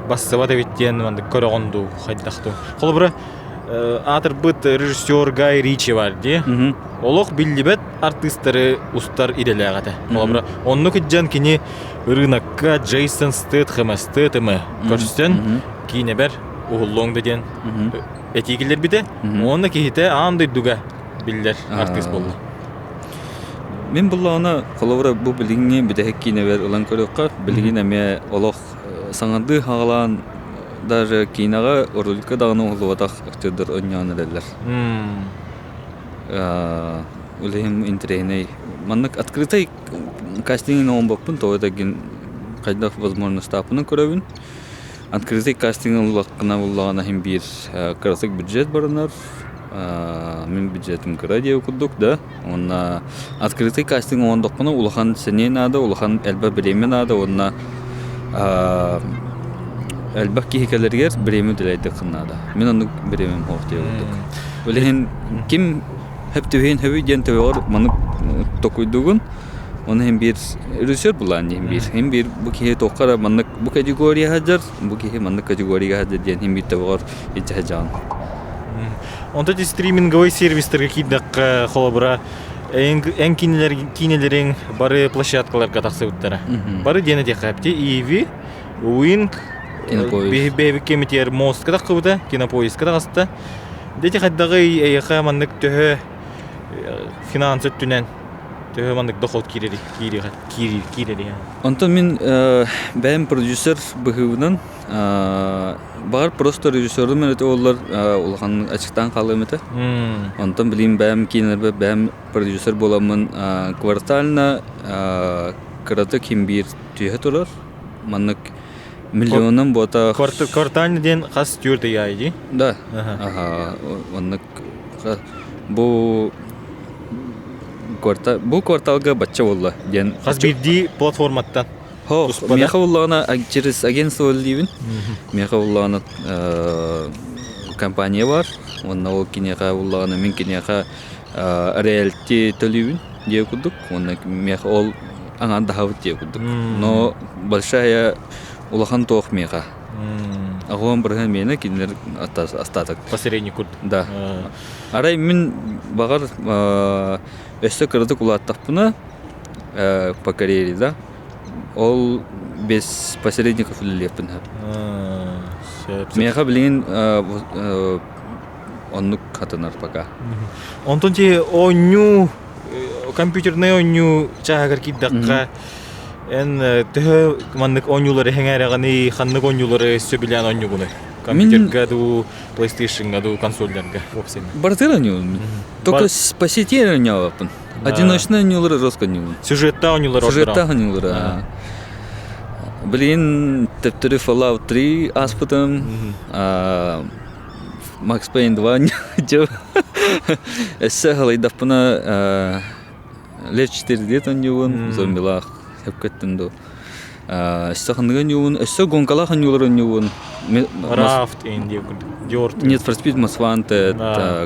[SPEAKER 2] бассыбат эбит диэн маннык көрөҕүн дуу хайдах дуу. Холобура аатырбыт режиссер Гай Ричи бар дии. Олох биллибэт артыыстары устар идэлээх этэ. Холобура оннук иддьэн кини ырыынакка Джейсон Стэтхэм Стэтэмы көрсөн киинэбэр уһуллуоҥ да диэн этии киллэрбитэ. Уонна киһитэ аан дойдуга биллэр артыыс буолла.
[SPEAKER 1] Мин буллаҕына, холобура, бу билиҥҥи бүтэһик киинэбэр ылан көрүөххэ, билигин эмиэ олох саҥардыы хаҕалаан даже киинэҕэ роликка даҕаны уһуллубатах актердар оонньоон эрэллэр. Ол иһин интэриэһинэй. Маннык открытай кастингын оҥорбоппун, тоҕо этэргин хайдах возможностаахпынан көрөбүн. Открытый кастинг ыллаххына буллаҕына иһин биир кыратык бюджет баранар, мин бюджетым кыра диэбит курдук да. Уонна открытый кастинг оҥордоххуна улахан сэниэ наада, улахан элбэх бириэмэ наада уонна элбэх киһи кэлэригэр бириэмэ дэлэйдиэххин наада. Мин оннук бириэмэм суох диэбит курдук. Ол иһин ким хөп түһүөн сөбүй диэн төбөҕөр маннык токуйдугун. Оны иһин биир режиссер булаан иһин биир. Иһин биир бу киһи туохха эрэ маннык бу категория сылдьар, бу киһи маннык категорияҕа сылдьар диэн иһин биир төбөҕөр илдьэ сылдьаҕын.
[SPEAKER 2] Онто ити стриминговай сервистэргэ киирдэххэ, холобура, эн киинэлэриҥ бары площадкаларга тахсыбыттара. Бары диэн этиэххэ эпти Иви, Wink, бэйэбит кэмитиэр Мостка тахсыбыта, Кинопоиска таҕыста. Дети хайдаҕый эйиэхэ маннык төһө финанс өттүнэн төһө маннык доход киирери киирери
[SPEAKER 1] Онтон мин бэйэм продюсер быһыыбынан Баҕар просто режиссерум эрэ буоллар улахан аччыктаан хаалыам этэ. Онтон билигин бэйэм киинэлэрбэр бэйэм продюсер буоламмын квартально кыратык ким биир түһэ турар. Маннык миллионунан буотах.
[SPEAKER 2] Квартально диэн хас түөрт ый аайы дии?
[SPEAKER 1] Да. Аха, оннук бу бу кварталга бачча буолла диэн.
[SPEAKER 2] Хас биирдии платформаттан.
[SPEAKER 1] Хо, миэхэ буллаҕына через агентство үлэлиибин. Миэхэ буллаҕына компания бар. Уонна ол киниэхэ буллаҕына мин киниэхэ роялти төлүүбүн диэ курдук. Уонна миэхэ ол аҥаардаһабыт диэ курдук. Но большая улахан туох миэхэ. Аҕуон бырыһыан миэнэ кинилэр остаток.
[SPEAKER 2] Посредник курдук.
[SPEAKER 1] Да. Арай мин баҕар өссө кыратык улааттахпына по карьере да Ол без посредников үлэлиэхпин сөп.
[SPEAKER 2] Сөп.
[SPEAKER 1] Миэхэ билигин оннук хатанар пока.
[SPEAKER 2] Онтон ти оонньуу компьютернай оонньуу чааһыгар киирдэххэ эн төһө маннык оонньуулары сэҥээрэҕиний, ханнык оонньуулары сөбүлээн оонньуугунуй? Компьютерга дуу, PlayStation-га дуу, консольдарга уопсайынан.
[SPEAKER 1] Барытын оонньуубун. Только по сети оонньообоппун. Одиночный оонньуулары жестко оонньуубун.
[SPEAKER 2] Сюжеттаах оонньуулары
[SPEAKER 1] Сюжеттаах оонньуулары. Блин, төптөрү Fallout 3 ааспытым. Max Payne 2 дьыл. Өссө халайдахпына Лев 4 диэт оонньуубун, зомбилаах сөпкөттүн дуу. Өссө ханныгы оонньуубун, өссө гонкалаах оонньуулары оонньуубун.
[SPEAKER 2] Raft инди Dirt.
[SPEAKER 1] Need for Speed Most Wanted,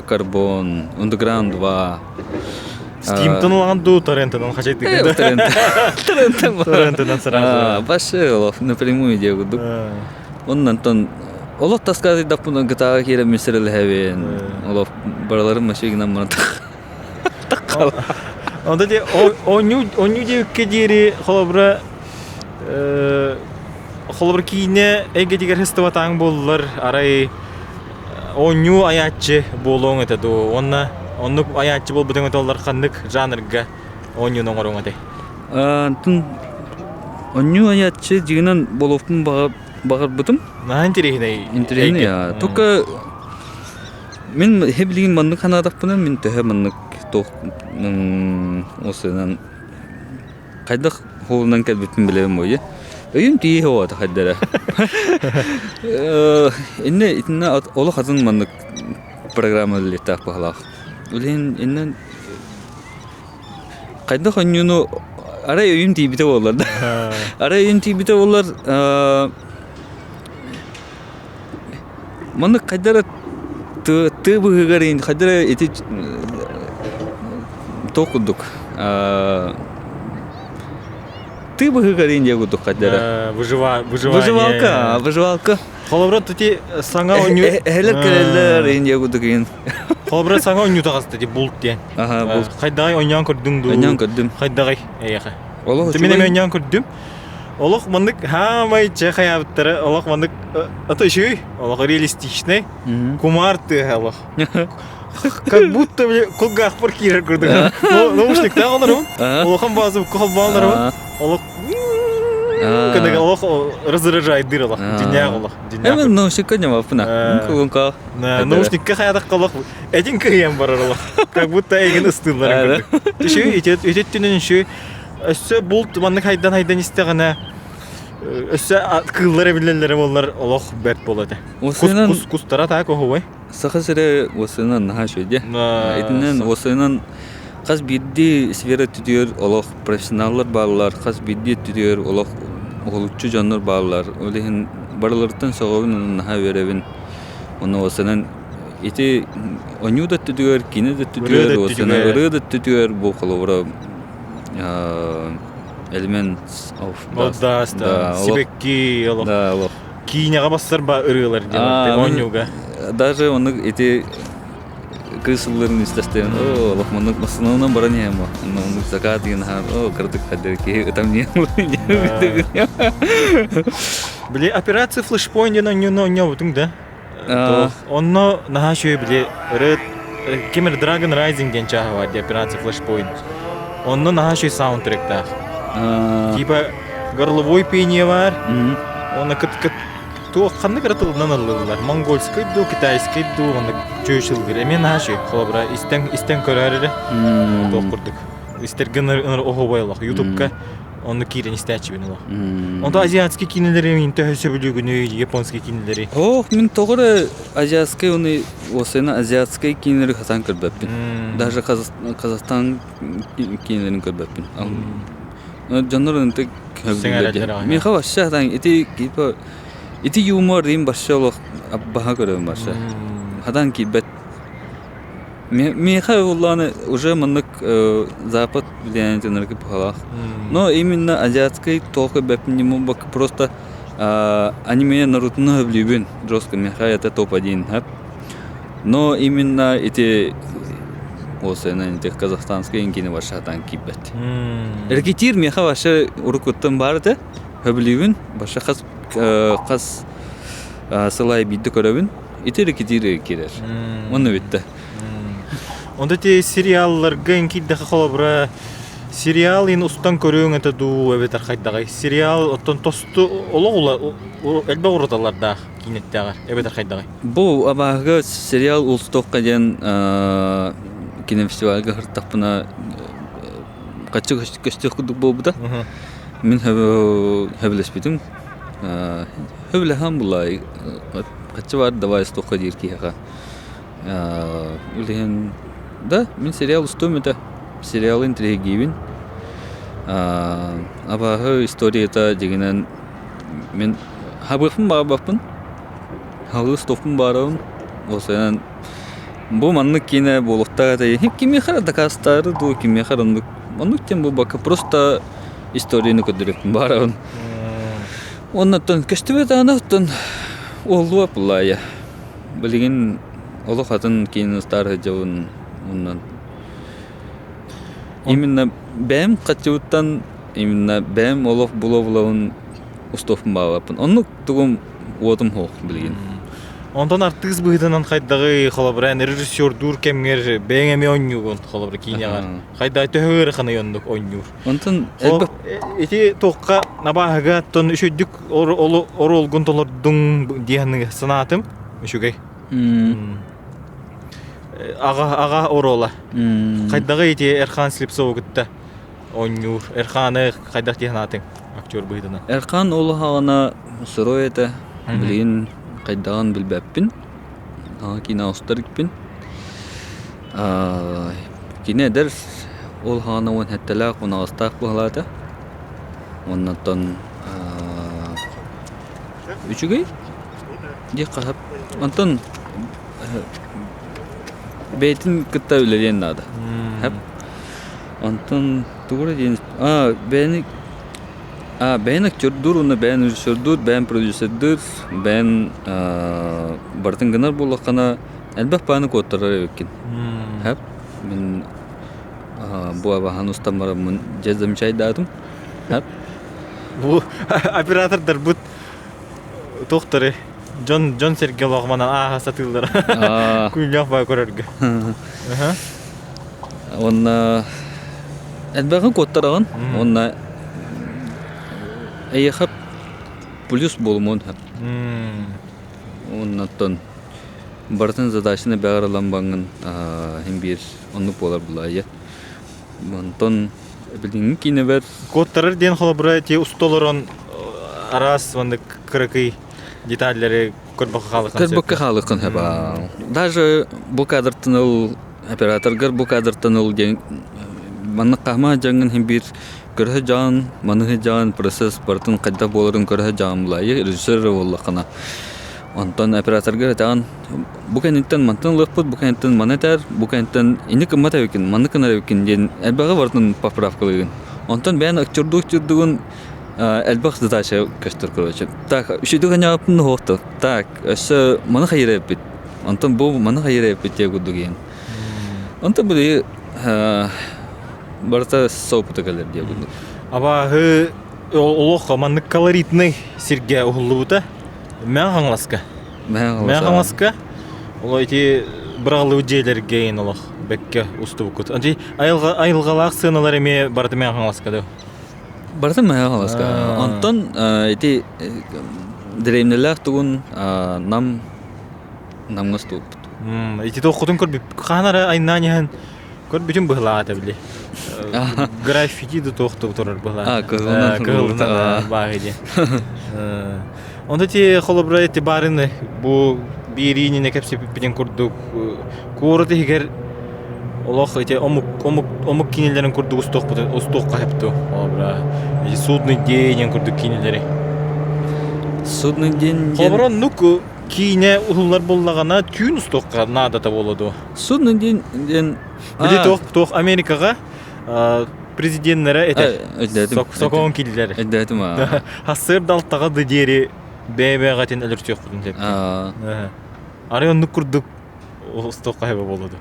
[SPEAKER 1] Carbon, Underground 2.
[SPEAKER 2] Steam'тан ылаҕын дуу, торрентынан хачайдыгын
[SPEAKER 1] Торрент. Торрентен.
[SPEAKER 2] Торрентынан сразу.
[SPEAKER 1] Вообще напрямую диэгудук. Оннан тон олох таскаатыйдаппын гытааҕа киирэн мистерэлэһэбин. Олох барыларын машигынан мана
[SPEAKER 2] Онто де онню онню диэбиккэ диэри холобура холобур киинэ эйгэтигэр хыстыбатааҥ буоллар арай оонньуу айааччы буолуоҥ этэ дуу уонна оннук айааччы буолбутуҥ этэ ханнык жанрга оонньууну оҥоруоҥ этэй?
[SPEAKER 1] Антон оонньуу айааччы дьиҥинэн буолуохпун баҕарбытым.
[SPEAKER 2] Наһаа интэриэһинэй.
[SPEAKER 1] Интэриэһинэй аа. Только мин билигин маннык санаатахпына мин төһө маннык туох осынан хайдах холунан кэлбиппин билэбин буойа. Өйүм тиийэ оҕото хайдара. Инне итиннэ олох атын маннык программа үлэлиэхтээх баһылаах. Билигин иннен хайдах онньууну арай өйүм тиийбитэ буоллар да. Арай өйүм тиийбитэ буоллар маннык хайдара тыы быһыгар хайдара ити туох курдук тыы быһыгар индия курдук хайдара
[SPEAKER 2] выживалка
[SPEAKER 1] выживалка
[SPEAKER 2] Холобура ити саҥа оонньуу
[SPEAKER 1] эһэлэр кэлэллэр индия курдук иин
[SPEAKER 2] Холобура саҥа оонньуу таҕыста ити булт диэн.
[SPEAKER 1] Аха булт.
[SPEAKER 2] Хайдаҕай оонньоон көрдүҥ дуу?
[SPEAKER 1] Оонньоон көрдүм.
[SPEAKER 2] Хайдаҕай эйиэхэ?
[SPEAKER 1] Олох
[SPEAKER 2] Мин эмиэ оонньоон көрдүм. Олох маннык хаамай чэ хайаабыттара олох маннык ата үчүгэй, олох реалистичный, кумаар тыаһа олох. Как будто кулгаахпар киирэр курдук. Наушниктаах олоробун, улахан баазыбыкка холбоон олоробун. Олох кыныга олох раздражайдыр олох, дьиҥнээх олох.
[SPEAKER 1] Эми наушникка ньамаппына. Кулунка.
[SPEAKER 2] Наушникка хайадахха олох этин кыйан барар олох. Как будто эйгин ыстыылларын курдук. Үчүгэй, ититтинэн үчүгэй. Өссө булт маннык хайдан-хайдан истэҕинэ, өссө кыыллар эбиллэллэрэ буоллар олох бэрт буолуо этэ.
[SPEAKER 1] Кус,
[SPEAKER 2] кустара таак оһуобай.
[SPEAKER 1] Саха сирэ уосайынан наһаа үчүгэй дии. Итинэн уосайынан хас биирдии сфера өттүтүгэр олох профессионаллар бааллар, хас биирдии өттүтүгэр олох уһулуччу дьоннор бааллар. Ол иһин барыларыттан сөҕөбүн, наһаа үөрэбин. Онно уосайынан ити оонньуу да өттүтүгэр, киинэ да өттүтүгэр, уосайынан ырыа да өттүтүгэр бу холобура Elements of
[SPEAKER 2] Dust, да, сибэкки олох.
[SPEAKER 1] Да, олох.
[SPEAKER 2] Киинэҕэ бассар ба ырыалар диэн оонньууга.
[SPEAKER 1] Даже оннук ити кыыс ылларын истэстэн о олох маннык массыынанан баран иһэм оннук закат диэн аһаар о кырдык хаддыр киһи ытам диэн
[SPEAKER 2] Били операция флешпоинт диэн оонньууну оонньообутуҥ да? Онно наһаа үчүгэй били Red ким эрэ Dragon Rising диэн чааһа баар дии операция Flashpoint. Онно наһаа үчүгэй саундтректаах. Типа горловой пение баар. Уонна кыт кыт туох ханнык эрэ тылынан ыллылар. Монгольскай дуу, китайскай дуу, онно чүөч ыллыр. Эмиэ наһаа үчүгэй. Холобура истэн истэн көрөөр эрэ. Туох курдук. Истэргэ оһуобай олох. Ютубка Онно киирэн истээччибин олох. Онто азиатский киинэлэри мин төһө сөбүлүүгүнүй, японский киинэлэри?
[SPEAKER 1] Ох, мин тоҕо эрэ азиатскай уну уосайна азиатскай киинэлэри хатан көрбөппүн. Даже Казахстан киинэлэрин көрбөппүн. Дьоннор ынтык
[SPEAKER 2] Сэҥээрэллэр
[SPEAKER 1] Миэхэ вообще хатан ити типа ити юмор им вообще олох баха көрөбүн вообще. Хатан киирбэт. Миэхэ уоллааны уже маннык Запад влияниетинарга быһалаах. Но именно азиатский толку бэппин просто аниме Нарутоны сөбүлүүбүн жестко миэхэ это топ-1 Но именно эти осыны эти казахстанские иҥкини вообще хатан киирбэт. Рэкетир миэхэ вообще уруккуттан баар этэ. Сөбүлүүбүн. Вообще хас хас сыл аайы биирдэ көрөбүн. Ити рэкетир киирэр. Онно бүттэ.
[SPEAKER 2] Онто ти сериалларга киирдэххэ холобура сериал ин устан көрүөҥ этэ дуу эбэтэр хайдаҕый? Сериал оттон тосту олох ула элбэх ураталардаах киинэттээҕэр эбэтэр хайдаҕый?
[SPEAKER 1] Бу абааһыга сериал устуохха диэн кинофестивальга сырыттахпына хаччы көстүөх курдук буолбута. Мин сөбүлэспитим. Сөбүлэһэн булла хаччы бар давай устуохха диир киһиэхэ. Билигин да мин сериал устуом этэ. Сериалы интэриэһиргиибин. Абааһы историята дьиҥинэн мин хабыахпын баҕарбаппын. Халыы стоппун баарабын. Осойон бу маннык киинэ буолуохтаах этэ. Кимиэхэ эрэ дакаастаары дуу, кимиэхэ эрэ оннук оннук диэн буолбакка просто историяны көрдөрүөхпүн баарабын. Оннуттан көстүбэт аана оттон уоллуа пулаайа. Билигин олох атын киинэ устаар сылдьабын оннан именно бэйэм хаччыбыттан именно бэйэм олох була-булабын устуохпун баҕарбаппын. Оннук тугум уотум суох билигин.
[SPEAKER 2] Онтон артыыс быһыытынан хайдаҕый холобура эн режиссердуур кэмҥэр бэйэҥ эмиэ оонньуугун холобура киинэҕэр хайда төһө ыараханый оннук оонньуур
[SPEAKER 1] Онтон
[SPEAKER 2] Ол ити туохха абааһыга оттон үчүгдүк оруолгун толордуҥ диэн санаатым үчүгэй аҕа аҕа оруола хайдаҕый ити Эрхан Слепцову кытта оонньуур Эрханы хайдах дии санаатыҥ актер быһыытынан
[SPEAKER 1] Эрхан ол аҕана сырой этэ билигин хайдаҕын билбэппин аҕа киинэ устар иликпин Кини эдэр ол хаана 17-лээх, 18-таах быһалаата. Оннуттан үчүгэй диэххэ сөп. Онтон бэйэтин кытта үлэлиэн наада. Сөп. Онтон тугу эрэ диэн аа бэйэни аа бэйэн актердуур уонна бэйэн режиссердуур, бэйэн продюсердыыр, бэйэн барытын гынар буоллаххына Элбэх бааны куоттарар эбиккин. Хэп. Мин бу абаһан устан бараммын дьэ замечайдаатым. Хэп.
[SPEAKER 2] Бу оператордарбыт туохтары дьон дьон сэргэ олоҕуманан ааһа сатыыллара. Күннээх баа көрөргө.
[SPEAKER 1] Уонна элбэҕи куоттараҕын. Уонна эйиэхэ плюс буолумуон сөп. Оннуттан барытын задачаны бэҕэр ылан баҥҥын иһин биир оннук буолар булаайа. Онтон билиҥҥи киинэбэр
[SPEAKER 2] Куоттарар диэн холобура ити уста олорон араас маннык кыракый деталлары көрбөккө хаалыаххын сөп.
[SPEAKER 1] Көрбөккө хаалыаххын сөп. Даже бу кадртан ыл операторгар бу кадртан ыл диэн маннык хаама дьаҥҥын иһин биир көрө дьаан, маныһы дьаан процесс барытын хайдах буоларын көрө дьаан булаайы режиссер эрэ буоллаххына. Онтон операторга этэҕин бу кэнниттэн мантан ылыахпыт, бу кэнниттэн маны этэр, бу кэнниттэн инник гыммат эбиккин, маннык гынар эбиккин диэн элбэҕи барытын поправкалыыгын. Онтон бэйэн актердуу актердугун элбэх задача көстөр короче. Так, үчүгэй гынньаҕыппын уһуохту. Так, өссө маны хайыр эбиппит. Онтон бу маны хайыр эбиппит диye курдук иһин. Онтон били барыта соопута кэлэр диye курдук.
[SPEAKER 2] Абааһы олох маннык колоритный сиргэ уһуллубута. Мэҥэ Хаҥаласка. Мэҥэ Хаҥаласка. Ол ити быраҕыллыбыт дьиэлэргэ ин олох бэккэ устубуккут. Ити айылҕа айылҕалаах сыаналар эмиэ барыта Мэҥэ Хаҥаласка да?
[SPEAKER 1] Барыта Мэҥэ Хаҥаласка. Онтон ити дэриэбинэлээх тугун Нам Намҥа устубуппут.
[SPEAKER 2] Ити туоххутун көрбүт хаһан эрэ айнаан иһэн Көрбүтүм быһылаата били. Граффити да туох да турар быһылаата. Кыһылынан бааһы диэн. Онто ти холобура ити баарыны бу биэриининэ кэпсэппиппитин курдук куорат иһигэр олох ити омук омук омук киинэлэрин курдук устуохпут устуохха сөптүү холобура ити судный день курдук киинэлэри.
[SPEAKER 1] Судный день
[SPEAKER 2] Холобура оннук киинэ уһуллар буоллаҕына түүн устуохха наадата буолуо дуо?
[SPEAKER 1] Судный день диэн
[SPEAKER 2] Били туох туох Америкаҕа президеннэрэ этэр. Сокуон киллэр.
[SPEAKER 1] Өйдөөтүм аа.
[SPEAKER 2] Хассыыр далтаҕа да диэри бэйэ-бэйэҕитин өлөрсүөхпүтүн сөп. Арай оннук курдук устуохха сөбө буолуо дуо?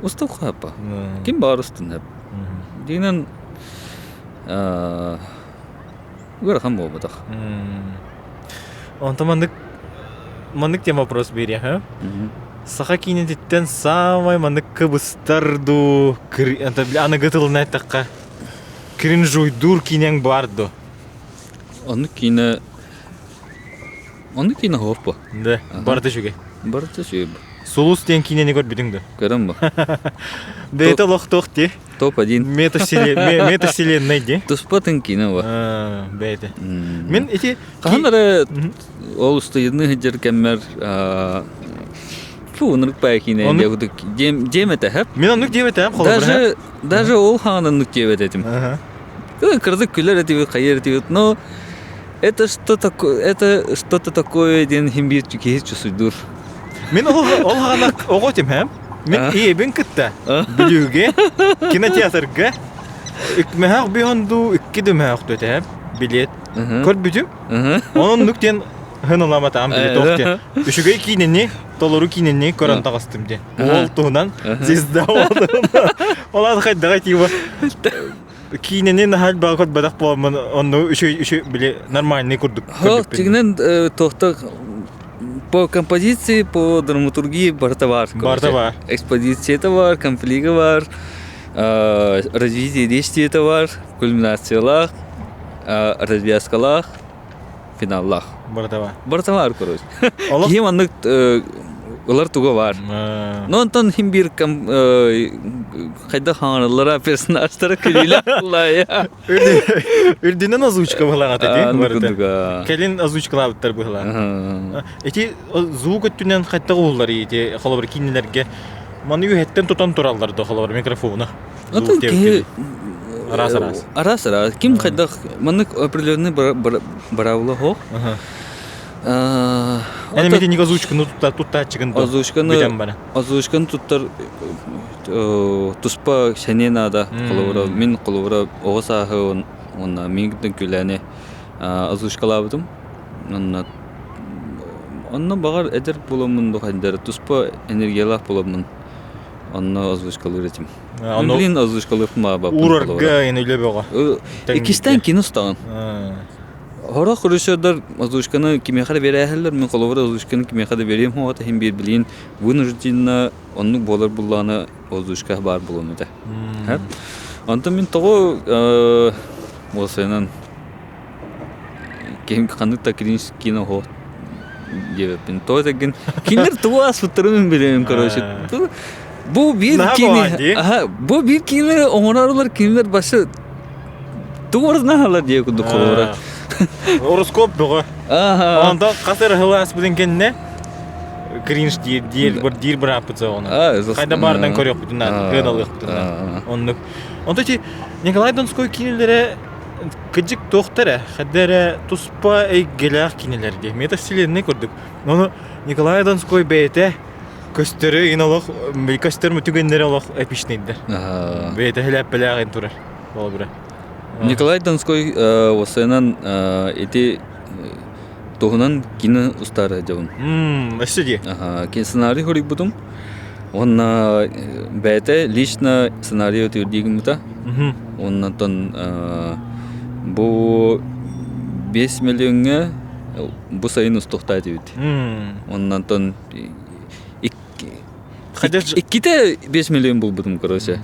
[SPEAKER 1] Устуохха сөп. Ким баар устун сөп. Дигинэн ыарахан буолбатах.
[SPEAKER 2] Онтон маннык маннык тема вопрос биэриэх һэ? Саха киинэтиттэн саамай маннык кыбыстар дуу, аныгы тылынан эттэххэ, кринжуйдуур киинэҥ баар дуо?
[SPEAKER 1] Оннук киинэ оннук киинэ суох буо.
[SPEAKER 2] Да, барыта үчүгэй.
[SPEAKER 1] Барыта үчүгэй.
[SPEAKER 2] Сулус диэн киинэни көрбүтүҥ дуо?
[SPEAKER 1] Көрөн бу.
[SPEAKER 2] Бэйэтэ олохтоох дии.
[SPEAKER 1] Топ-1.
[SPEAKER 2] Метавселенная дии.
[SPEAKER 1] Туспа тын киинэ бу.
[SPEAKER 2] Бэйэтэ. Мин ити
[SPEAKER 1] Хаһан эрэ ол устуйдуну сылдьар кэммэр фу оннук баа киинэ диэм этэ хэп.
[SPEAKER 2] Мин оннук диэбэтэ
[SPEAKER 1] Даже даже ол хаан оннук диэбэт этим. Кырдык күлэр этибит, хайыр этибит, но Это что такое, это что-то такое диэн иһин биир киһи чусуйдуур.
[SPEAKER 2] Мин ол ол хаана оҕо этим һэм. Мин ийэбин кытта Бүлүүгэ кинотеатрга икмэһэх биһон дуу икки дүмээх төтэ билет көрбүтүм. Онон диэн хын ыламатаам билет ох диэн. Үчүгэй киинини толору киинини көрөн таҕыстым диэн. Ол туһунан звезда ол туһунан. Ол аата хайдаҕай тиба Киинэни наһаа элбэҕи көрбөтөх буоламмын онну үчүгэй үчүгэй били нормальный курдук көрбүппүн.
[SPEAKER 1] Дьиҥинэн туохта по композиции, по драматургии барыта баар.
[SPEAKER 2] Барыта баар.
[SPEAKER 1] Экспозицията баар, конфлига баар, развитие действиета баар, кульминациялаах, развязкалаах, финаллаах.
[SPEAKER 2] Барыта баар.
[SPEAKER 1] Барыта баар, короче. Киһи маннык ылар туга баар. Но онтон хим биир хайдах хаҥараллара персонажтара күлүүлээх
[SPEAKER 2] Үрдүнэн озвучка быһылаах ити барыта. Кэлин озвучкалаабыттар быһылаах. Ити звук өттүнэн хайдах уһуллар ити холобур киинилэргэ маны үһэттэн тутан тураллар да холобур микрофону.
[SPEAKER 1] Атын киһи
[SPEAKER 2] араас араас.
[SPEAKER 1] Араас араас. Ким хайдах маннык определенный быраабыла хоох.
[SPEAKER 2] Эн эмитинник озвучканы туттааччыгын
[SPEAKER 1] Озвучканы озвучканы туттар туспа сэниэ наада. Холобура мин холобура оҕо сааһы уонна миигиттэн күлээни озвучкалаабытым. Онно онно баҕар эдэр буоламмын духайдары туспа энергиялаах буоламмын онно озвучкалыыр этим.
[SPEAKER 2] Онно
[SPEAKER 1] Блин, озвучкалыырпын баҕарбаппын.
[SPEAKER 2] Уурарга эн үлэ бөҕө.
[SPEAKER 1] Иккистээн кино устаҕын. Сорох режиссердар озвучканы кимиэхэ да биэрээһэллэр, мин холобура озвучканы кимиэхэ да биэриэм суоҕа, иһин биир билигин вынужденно оннук буолар буллаҕына озвучка баар буолуом этэ. Онтон мин тоҕо уолсайынан киһим ханнык да кринж кино оһо диэбэппин. Тоҕо этэргин кинилэр тугу ааспыттарын мин билэбин короче. Бу биир киини бу биир киинэлэри оҥорорулар кинилэр башы тугу ордунаһалар диye курдук холобура.
[SPEAKER 2] Гороскоп бөҕө. Онтон хас эрэ сыл ааспытын кэннэ кринж диир диир диир бырааппыт соҕуна. Хайда баарынан көрүөхпүтүн наада, кыаналыахпытын наада. Оннук. Онто ити Николай Донской киинэлэрэ кыдьык туохта эрэ, хайда эрэ туспа эйгэлээх киинэлэр дии. Метавселенная курдук. Ону Николай Донской бэйэтэ көстөрү ин олох көстөр түгэннэри олох эпичнэйдэр. Бэйэтэ хэлээппэлээх турар. Болобура.
[SPEAKER 1] Николай Донской уосайынан ити туһунан кино устаары дьабын.
[SPEAKER 2] Өссө дии.
[SPEAKER 1] Сценарий хоруйбутум. Уонна бэйэтэ лично сценарий өтүрдии гыммыта. Оннотон бу 5 миллиоҥҥа бу сайын устуохтаа этибит. Оннотон иккитэ 5 миллион булбутум, короче.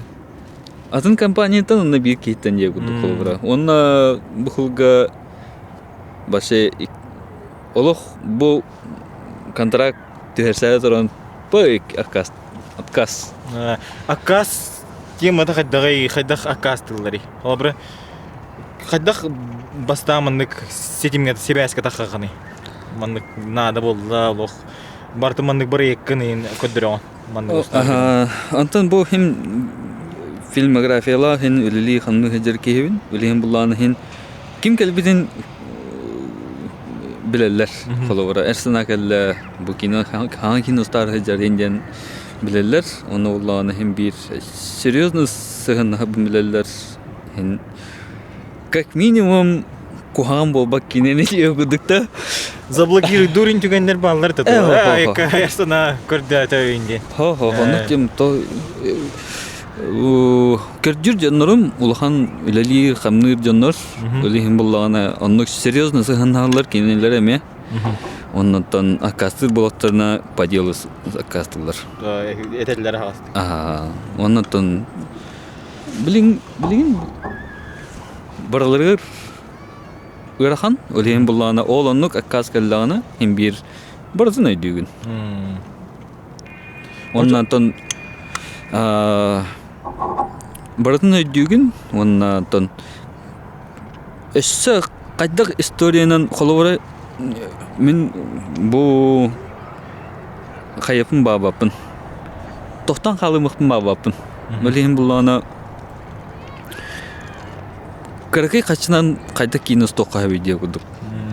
[SPEAKER 1] Атын компанияттан онно биир киһиттэн диэ курдук холобура. Уонна бу сылга вообще олох бу контракт түһэрсээри туран отказ отказ.
[SPEAKER 2] Аккаас темата хайдаҕый хайдах аккаастыылларый? Холобура хайдах бастаан маннык ситимҥэ сибээскэ таххахыный? Маннык наада буолла олох барыта маннык бырайыаккын иһин көрдөрөҕүн маннык устаҕын.
[SPEAKER 1] Онтон бу иһин фильмографиялаах иһин үлэлии ханнык сылдьар киһибин билигин буллаан иһин ким кэлбитин билэллэр холобура эр санаа кэллэ бу кино хаҥа кино устаары сылдьар иһин диэн билэллэр ону буллаҕына иһин биир серьезно сыһыаннаһарбын билэллэр иһин как минимум куһаҕан буолбат кинини курдук да
[SPEAKER 2] Заблокируйдуур түгэннэр бааллар да эр санаа көрдөөтө диэн.
[SPEAKER 1] Хо хо оннук тем то көрдүүр дьоннорум улахан үлэлиир хамныыр дьоннор ол иһин буллаҕына оннук серьезно сыһаннаһаллар кинилэр эмиэ оннуттан аккаастыыр буоллахтарына по делу аккаастыыллар
[SPEAKER 2] этэллэр аһаҕастык
[SPEAKER 1] оннуттан билигин билигин барыларыгар ыарахан ол иһин буллаҕына ол оннук аккаас кэллэҕинэ иһин биир барытын өйдүүгүн уонна онтон барытын өйдүүгүн уонна онтон өссө хайдах историянан холобура мин бу хайаппын баабаппын тохтон хаалымыхпын баабаппын ол иһин буллаҕына кыракый хаччынан хайдах киинэ устуохха сөбүй диэ курдук.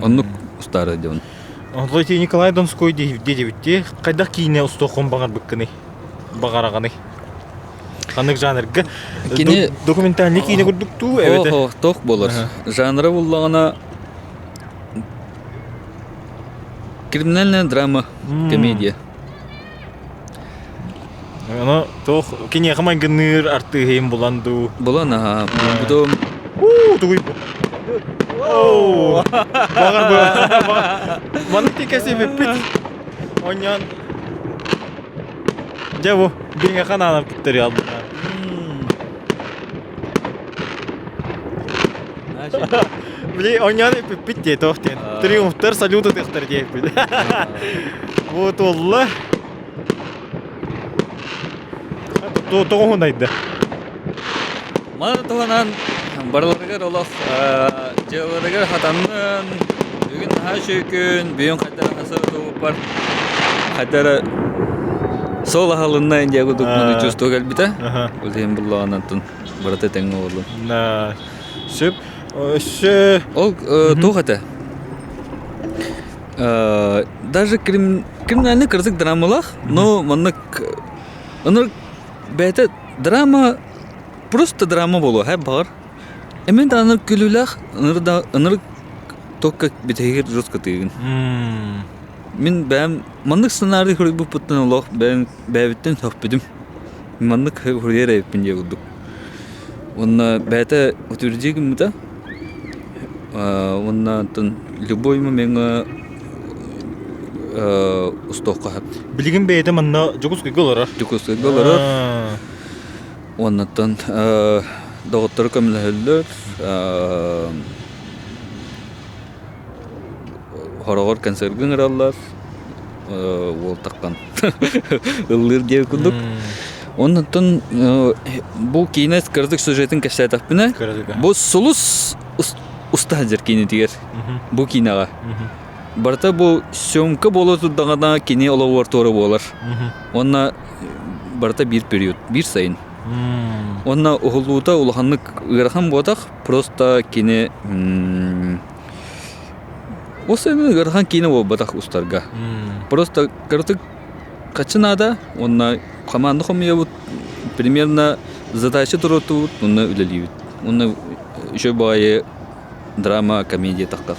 [SPEAKER 1] Оннук устаары диэн.
[SPEAKER 2] Онтон Николай Донской диэбитти хайдах киинэ устуоххун баҕарбыккыный? Баҕараҕыный? Ханнык жанрга?
[SPEAKER 1] Кини
[SPEAKER 2] документальный киинэ курдук туу эбэтэ?
[SPEAKER 1] Ох, тох болар. Жанра буллаҕына криминальная драма, комедия.
[SPEAKER 2] Ону туох киниэхэ майгынныыр артыыһыйын булан дуу?
[SPEAKER 1] Булан аха. Потом
[SPEAKER 2] Уу, тугуй бу? Оу! Баҕар Маннык кэсибиппит. Онньон Дьэ бу биһиэхэ анаан кыттары албына. Били онньон эппиппит дии туох диэн. Триумфтар салют ытыахтар диэппит. Бу туолла. Тоҕуһунайда.
[SPEAKER 1] Маны туһанан барыларыгар олох дьыалаларыгар хатаннын, бүгүн наһаа үчүгэй күн, бүгүн хайдах сырытыбыппар хайдах эрэ суол аһылынна диэн курдук чувство кэлбитэ. Ол иһин буллаҕынан барыта тэҥҥэ буоллун.
[SPEAKER 2] Сөп. Өссө
[SPEAKER 1] Ол туох этэ? Даже криминальный кырдьык драмалаах, но маннык ынырык бэйэтэ драма просто драма буолуо һэ баҕар. Эмин да ынырык күлүүлээх, ынырык да ынырык только бүтэһигэр жестко тыыгын. Мин бэйэм маннык сценарий суруйбуппуттан олох бэйэм бэйэбиттэн сөхпүтүм. Маннык суруйар эбиппин диye курдук. Уонна бэйэтэ утвердии гыммыта. Уонна оттон любой момеҥҥа устуохха сөп.
[SPEAKER 2] Билигин бэйэтэ манна Дьокуускайга олорор.
[SPEAKER 1] Дьокуускайга олорор. Уоннаттан доҕотторо көмөлөһөллөр. Хороҕор концерга ыҥыраллар. Уол таххан ыллыыр диэн курдук. Оннуттан бу киинэ кыратык сюжетын кэпсээтэхпинэ, бу Сулус уста сылдьар киинэтигэр бу киинэҕэ барыта бу съемка буола турдаҕына кини олоҕор туора буолар. Уонна барыта биир период, биир сайын. Уонна уһуллуута улаханнык ыарахан буотах, просто кини Ол сайын ыарахан киинэ буолбатах устарга. Просто кыратык хаччы наада уонна хамаанда хомуйабыт, примерно задача туруортубут уонна үлэлиибит. Уонна еще баҕайы драма, комедия тахтар.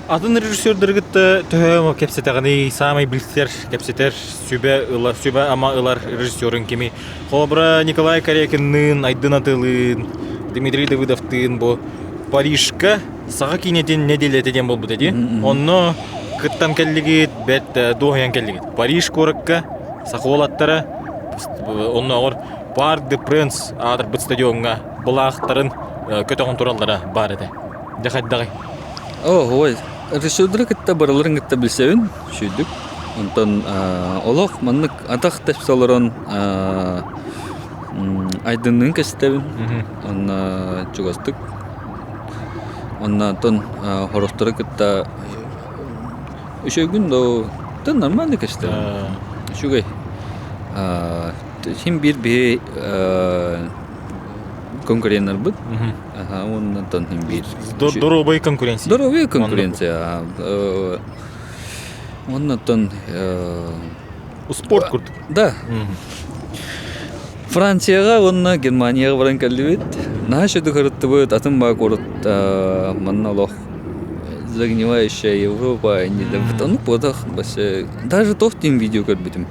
[SPEAKER 2] Атын режиссердары кытта төһө кэпсэтэҕиний, саамай билсэр, кэпсэтэр, сүбэ ылар, сүбэ-ама ылар режиссерын кими? Холобура, Николай Корякинныын, Айдын Атылыын, Дмитрий Давыдовтыын бу Парижка Саха киинэтин нэдиэлэтэ диэн буолбут этии. Онно кыттан кэллигит, бэрт дуоһуйан кэллигит. Париж куоракка саха уолаттара оннооҕор Парк де Пренс аатырбыт стадиоҥҥа былаахтарын көтөҕөн тураллара баар этэ. Дьэ хайдаҕый?
[SPEAKER 1] Оо, ой, режиссердары кытта барыларын кытта билсэбин, үчүгүйдүк. Онтон олох маннык атах тэпсэ олорон Айдынныын кэстэбин, уонна чугастык. Уонна оттон хорохтору кытта үчүгүн да да нормально кэстэбин. Үчүгэй. Син биир биһи конкуреннарбыт. Уонна оттон син биир.
[SPEAKER 2] Доруобай конкуренция.
[SPEAKER 1] Доруобай конкуренция. Уонна оттон
[SPEAKER 2] Спорт курдук.
[SPEAKER 1] Да. Францияҕа уонна Германияҕа баран кэллибит. Наһаа үчүгэй кырыттыбыт, атын баа куорат манна олох загнивающая Европа иннилэрбит оннук буотах вообще даже туох диэн видео көрбүтүм.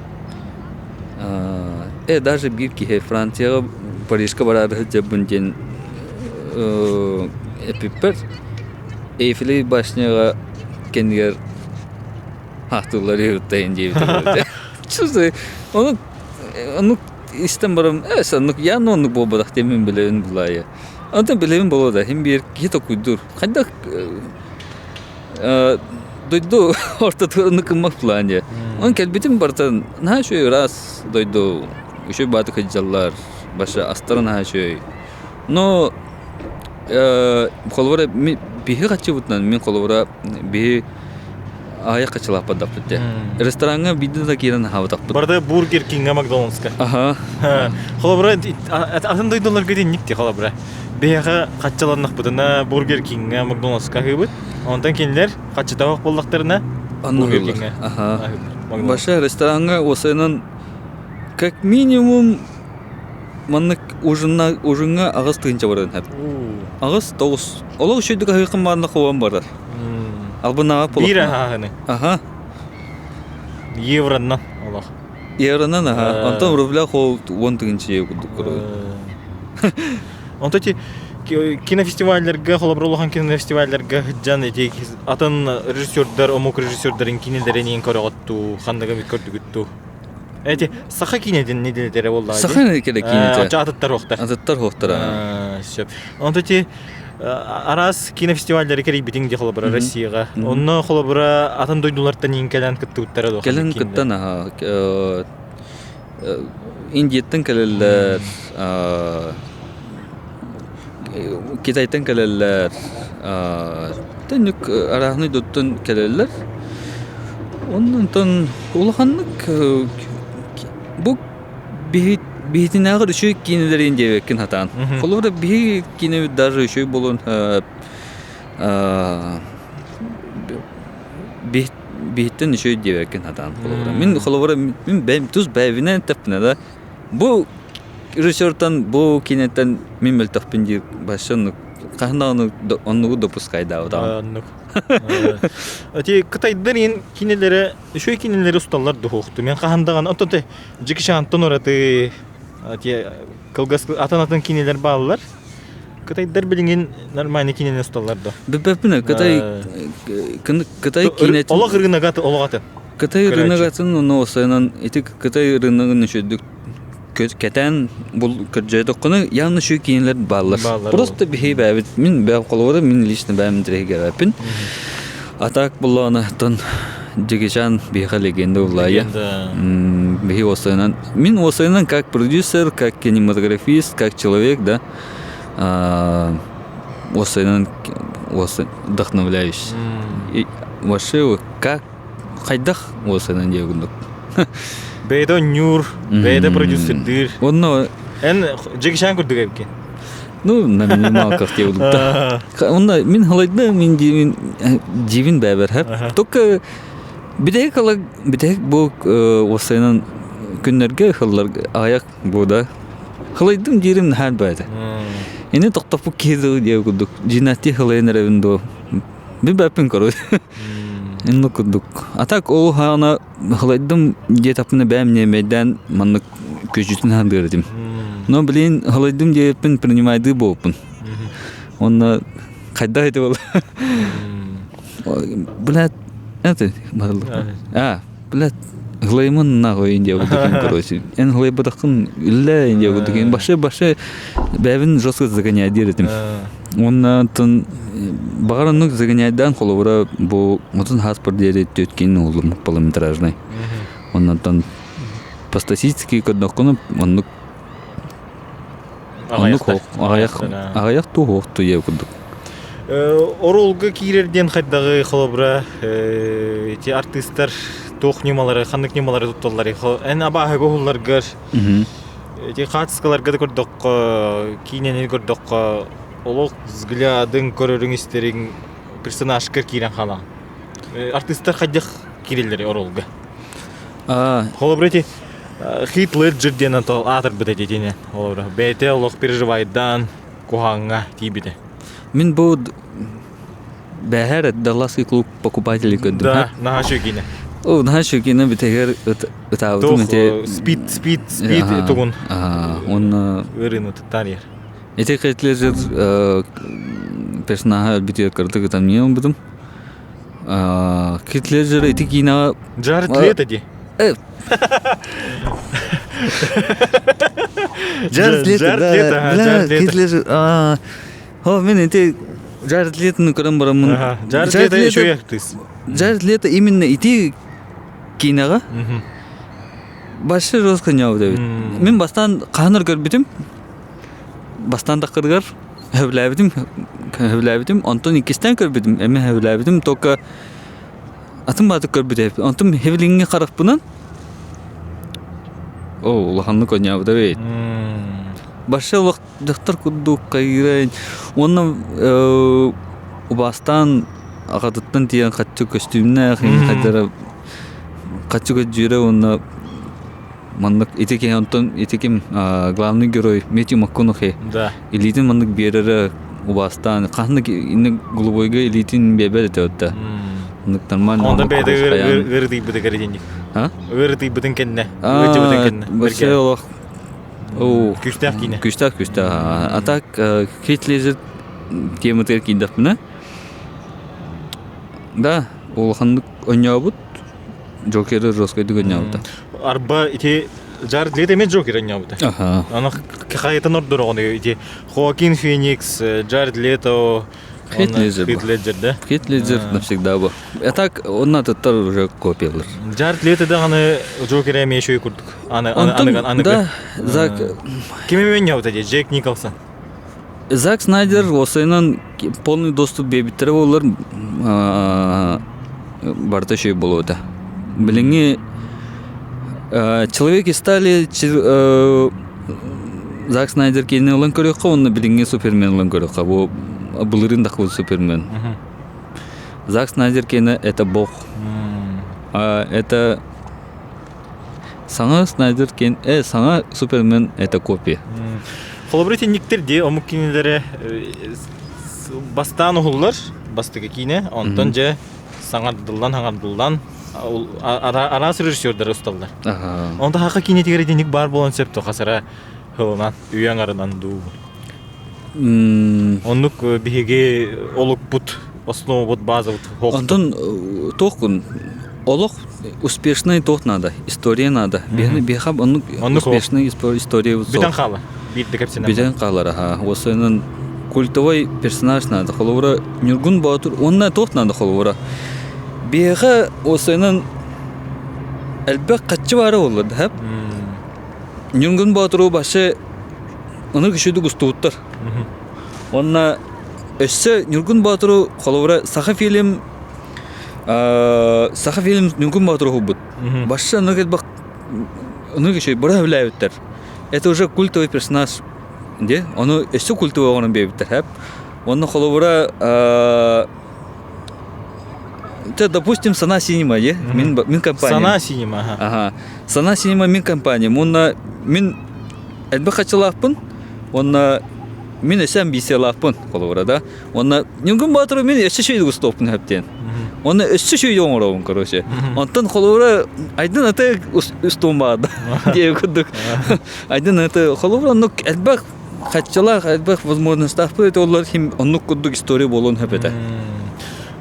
[SPEAKER 1] Даже биир киһи Францияҕа Парижка бараары сылдьабын диэн эппиппэр Эйфелевэй башняҕа кэннигэр Хаатыллар үһүттайын диэбитэ. Чувствую, ону оннук истэн баран, э, оннук ян оннук буолбатах диэн билэбин булаайы. Онтон билэбин буолуо да, хим биир киһи токуйдуур. Хайдах дойду ортотугар оннук гыммат булаан дии. Онон кэлбитим барытын наһаа үчүгэй ыраас дойду, үчүгэй баатык сылдьаллар, баша астара наһаа үчүгэй. Но холобура биһи хаччыбытынан мин холобура биһи. Аҕыйах хаччылааппардахпыт дии. Рестораҥҥа биирдэ да киирэн аһаабатахпыт.
[SPEAKER 2] Барда Бургер Кинга Макдональдска.
[SPEAKER 1] Аха.
[SPEAKER 2] Холобура, атын дойдуларга итинник дии холобура. Биһиэхэ хаччыланнахпытына Бургер Кинга Макдональдска аһыыбыт. Онтон кинилэр хаччытаах буоллахтарына Бургер Кинга
[SPEAKER 1] Аха. Баша рестораҥҥа уосайынан как минимум маннык ужинна ужиҥҥа 8 тыһыынча баран иһэр. 8-9. Олох үчүгэйдик аһыаххын баҕарна хобон барар. Албынааҕа
[SPEAKER 2] Биир аһааһыны.
[SPEAKER 1] Аха.
[SPEAKER 2] Евронан олох.
[SPEAKER 1] Евронан аха. Онтон рубля хол 10 тыһыынча курдук көрөбүн.
[SPEAKER 2] Онто ти кинофестивалларга, холобур улахан кинофестивалларга сылдьан ити атын режиссердар, омук режиссердарын кинилэрин көрөҕөттуу, ханныгы эмит көрдүгүттуу. Эти саха кинетин неделетері боллаҕа
[SPEAKER 1] Саха кинетэ.
[SPEAKER 2] Очо атыттар уохтар.
[SPEAKER 1] Атыттар уохтар.
[SPEAKER 2] Сөп. Онто ти араас кинофестиваллары кэрийбитиҥ дии холобура Россияҕа. Онно холобура атын дойдулартан иин кэлэн кыттыбыттара дуо?
[SPEAKER 1] Кэлэн кыттан аха Индияттан кэлэллэр, Китайтан кэлэллэр, төннүк арааһынай дойдуттан кэлэллэр. Онтон улаханнык бу биһитинээҕэр үчүгэй киинэлэрин диэбэккин сатаан. Холобура биһиги киинэбит даже үчүгэй буолуон биһиттэн үчүгэй диэбэккин сатаан холобура. Мин холобура мин бэйэм тус бэйэбинэн эттэхпинэ да бу режиссертан бу киинэттэн мин мөлтөхпүн диир вообще оннук хаһан даҕаны оннугу допускайдаабатаҕым.
[SPEAKER 2] Оннук. Эти кытайдар иин кинилэри үчүгэй кинилэри усталлар дуһуохту. Мен хаһан даҕаны оттон те Джеки Чантон ураты те кылгас атын-атын кинилэр бааллар. Кытайдар билигин нормальный кинини усталлар да.
[SPEAKER 1] Билбэппин Кытай Кытай киинэтин
[SPEAKER 2] Олох рыногат олоҕатын.
[SPEAKER 1] Кытай рыногатын ону осайынан ити Кытай рыногын үчүгдүк кэтээн бул көрдьөйдөххүнэ явно үчүгэй киинэлэр бааллар. Просто биһи бэйэбит мин бэйэм холобура мин лично бэйэм интэриэһиргээбэппин. А так буллаҕына Джеки биһиэхэ легенда буллаайа. Биһи уосайынан мин уосайынан как продюсер, как кинематографист, как человек, да, уосайынан вдохновляюсь. И вообще как хайдах уосайынан диэ курдук.
[SPEAKER 2] Бэйдэ онньуур, бэйдэ продюсердыыр.
[SPEAKER 1] Онно
[SPEAKER 2] Эн Джеки Чан курдук эбиккин.
[SPEAKER 1] Ну, на минималках диye да. Онно мин халайда мин дивин дивин бэбер хэп. Только битэһик ала битэһик бу уосайынан күннэргэ хыллар аяк бу да. Халайдым диирим наһаа баайда. Ини тохтоппут киһи дуу диye курдук. Дьинати халайын эрэбин дуо. Би бэппин короче. Инну курдук. А так ол хаана Халайдым диэтэхпинэ бэйэм ньиэмэйдээн маннык күөдьүтүн аһардыар этим. Но блин, халайдым диэппин принимайдыы буолпун. Онно хайдах ити буолла? Блядь, это А, блядь, Һылаймын нахуй Индия курдук короче. Эн һылайбатаххын үллэ Индия курдук. Башы башы бэйэбин жестко загоняй этим. Уонна оттон баҕар оннук загоняйдаан холобура бу отун хааспар диэри түөрт киин уһуллум полнометражнай. Оннотон по статистике көрдөххүнэ оннук оннук аҕыйах аҕыйах туу суох туйа курдук.
[SPEAKER 2] Оруолга киирэр диэн хайдаҕы холобура ити артыыстар туох ньымалары ханнык ньымалары тутталларый эн абааһыга уһулларгар Ити хаартыскаларга да көрдөххө, киинэни көрдөххө, олох взглядыҥ, көрөрүҥ-истэриҥ персонажка киирэн хаалаҕын. Артыыстар хайдах киирэллэрий оруолга? Холобура ити Хит Леджер диэн аатырбыт этэ итини холобура. Бэйэтэ олох переживайдаан куһаҕаҥҥа тиийбитэ.
[SPEAKER 1] Мин бу Бэһэр Далласский клуб покупателей көрдүм.
[SPEAKER 2] Да, наһаа үчүгэй киинэ.
[SPEAKER 1] О, наһаа үчүгэй киинэ бүтэһигэр ытаабытым ити.
[SPEAKER 2] Спид, спид, спид тугун.
[SPEAKER 1] Уонна
[SPEAKER 2] ыарыыны туттаар
[SPEAKER 1] Ити Хитлер персонаһа өлбүтүгэр кырдык ытамньыйан ылбытым. Хитлер ити киинэҕэ
[SPEAKER 2] Джаред Лето дии.
[SPEAKER 1] Джаред Лето, да. Хитлер, О, мин ити Джаред Летоны көрөн бараммын.
[SPEAKER 2] Джаред Лето үчүгэй артыыс.
[SPEAKER 1] Джаред Лето именно ити киинэҕэ Башы жестко ньообут эбит. Мин бастаан хаһан көрбүтүм. Бастаан таххырыгар сөбүлээбитим, сөбүлээбитим. Онтон иккистээн көрбүтүм, эмиэ сөбүлээбитим. Только Атын баатык көрбүт Онтум хевилиҥҥи харахпынан О, улаханнык оонньообута эбит. Башы олох дьахтар курдук хайыырай уонна убаастаан аҕатыттан тиийэн хаччы көстүүмнээх хайдара хаччы көдьүүрэ уонна маннык ити киһи онтон ити ким главный герой Мэтью МакКонахи
[SPEAKER 2] Да.
[SPEAKER 1] илиитин маннык биэрэрэ убаастаан хаһан да инник голубойга илиитин биэрбэт этэ да оннук нормально
[SPEAKER 2] Онтон бэйэтэ ыарытыйбытыгар итинник.
[SPEAKER 1] А?
[SPEAKER 2] Ыарытыйбытын кэннэ. Ыалдьыбытын кэннэ.
[SPEAKER 1] Вообще олох Оо,
[SPEAKER 2] Күүстээх киинэ.
[SPEAKER 1] Күүстээх күүстээх. А так Хит Леджер тематыгар киирдэхпинэ да улаханнык оонньообут Джокеры жесткайдык оонньообута.
[SPEAKER 2] Арба ити Джаред Лето эмиэ Джокер оонньообута.
[SPEAKER 1] Аха.
[SPEAKER 2] Аны хайытын ордороҕун ити Хоакин Феникс, Джаред Лето,
[SPEAKER 1] Хит Леджер.
[SPEAKER 2] Хит Леджер, да?
[SPEAKER 1] Хит Леджер навсегда был. А так он атыттар уже копиялар.
[SPEAKER 2] Джаред Лето даҕаны Джокер эмиэ үчүгэй курдук. Аны аны аны
[SPEAKER 1] Да, Зак
[SPEAKER 2] Ким эмиэ оонньообута дии? Джек Николсон.
[SPEAKER 1] Зак Снайдер осайынан полный доступ биэбиттэрэ буоллар барыта үчүгэй буолуо этэ. Билиҥҥи Человек из стали Зак Снайдер киинэ ылан көрүөххэ уонна билиҥҥи Супермен ылан көрүөххэ. Бу былырыын тахсыбыт Супермен. Зак Снайдер киинэ это бог. Это Саҥа Снайдер киэн саҥа Супермен это копия.
[SPEAKER 2] Холобур итинниктэр дии омук киинэлэрэ бастаан уһуллар бастакы киинэ онтон дьэ саҥардыллан хаҥардыллан араас режиссердары усталлар. Онто хака киинэтигэр итинник баар буолан сөп хасара хылынан үйэ аҥарынан дуу. Оннук биһиги олукпут основабыт базабыт
[SPEAKER 1] Онтон туох олох успешный туох надо, история надо. Биһиэхэ оннук успешный история
[SPEAKER 2] Бүтэн хаала. Биирдэ кэпсэнэн.
[SPEAKER 1] Бүтэн хаалар, аха. Осойунан культовой персонаж надо. Холобура Ньургун Боотур уонна туох надо холобура. Биһиэхэ осойунан элбэх хаччы баара буолла да. Ньургун Боотуру башы ынырык үчүгдүк устубуттар. Уонна өссө Ньургун Боотуру холобура Саха фильм Саха фильм Ньургун Боотуру уһулбут. Башы ынырык ынырык үчүгэй бара үлээбиттэр. Это уже культовый персонаж де ону өссө культовый оҥорон биэрбиттэр хэп. Уонна холобура Те, допустим, Сана Синема, е? Мин, мин компания.
[SPEAKER 2] Сана Синема, ага.
[SPEAKER 1] Ага. Сана Синема мин компания. Уонна мин элбэх хачылаахпын, уонна мин өссө амбициялаахпын, холобура да. Уонна Ньургун Боотуру мин өссө үчүгэй устуохпун сөптүөн. Уонна өссө үчүгэй оҥоробун, короче. Онтон холобура Айдын аты устуом баарда диэн курдук. Айдын аты холобура оннук элбэх хаччалаах элбэх возможностаахпыт это олар хим оннук курдук история буолуон сөп этэ.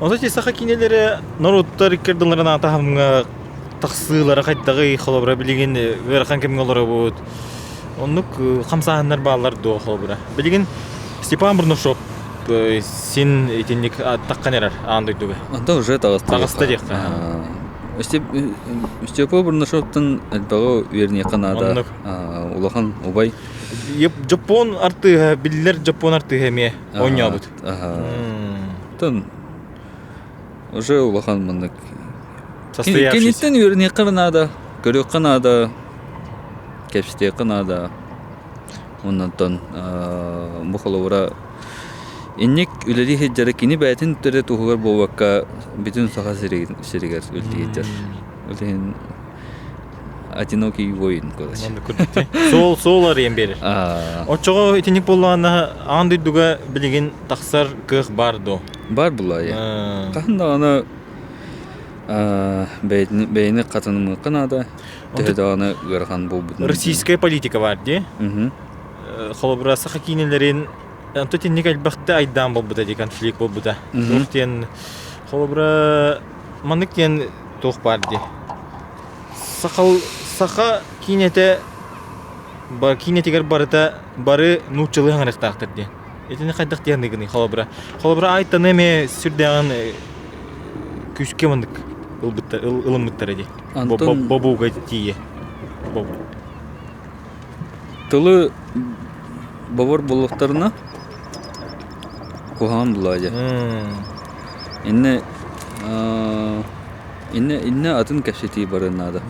[SPEAKER 2] Онто ти саха кинилэри норуоттар иккэрдыларын атаһымҥа тахсыылара хайдаҕый холобура билигин ыарахан кэмҥэ олоробут. Оннук хамсааһыннар бааллар дуо холобура. Билигин Степан Бурнашов син итинник таххан эрэр аан дойдуга.
[SPEAKER 1] Онто уже таҕыста.
[SPEAKER 2] Таҕыста диэххэ.
[SPEAKER 1] Степа Бурнашовтан элбэҕи үөрниэххэ наада. Улахан убай
[SPEAKER 2] Дьоппуон артыыһа, биллэр дьоппуон артыыһа эмиэ оонньообут.
[SPEAKER 1] Тон уже улахан маннык Киниттэн үөрэниэххэ наада, көрүөххэ наада, кэпсэтиэххэ наада. Оннуттан бу холобура инник үлэлии сылдьара кини бэйэтин төрө туһугар буолбакка бүтүн Саха сиригэр үлэлии сылдьар. Ол иһин одинокий воин короче.
[SPEAKER 2] Суол суол арыйан биэрэр. Оччоҕо итинник буоллаҕына аан дойдуга билигин тахсар кыах баар дуо?
[SPEAKER 1] Бар булаа. Хаһан даҕаны бэйэни хатынымыахха наада. Төһө даҕаны ыарахан буолбутун.
[SPEAKER 2] Российская политика баар дии. Холобура саха киинэлэрин онто итинник элбэхтэ айдаан буолбута дии конфликт буолбута. Туох диэн холобура маннык диэн туох баар дии. Сахал саха киинэтэ киинэтигэр барыта бары нууччалыы хаҥырыктаахтар диэн. Итини хайдах диэн гыный холобура. Холобура айтаны эмиэ сүрдээҕин күүскэ маннык ылбыттар ылыммыттара дии.
[SPEAKER 1] Антон
[SPEAKER 2] Бобууга тиийэ. Бобу.
[SPEAKER 1] Тылы бобор буолуохтарына куһаҕан булаа дьэ. Инне. Иннэ иннэ атын кэпсэтии барыан наада.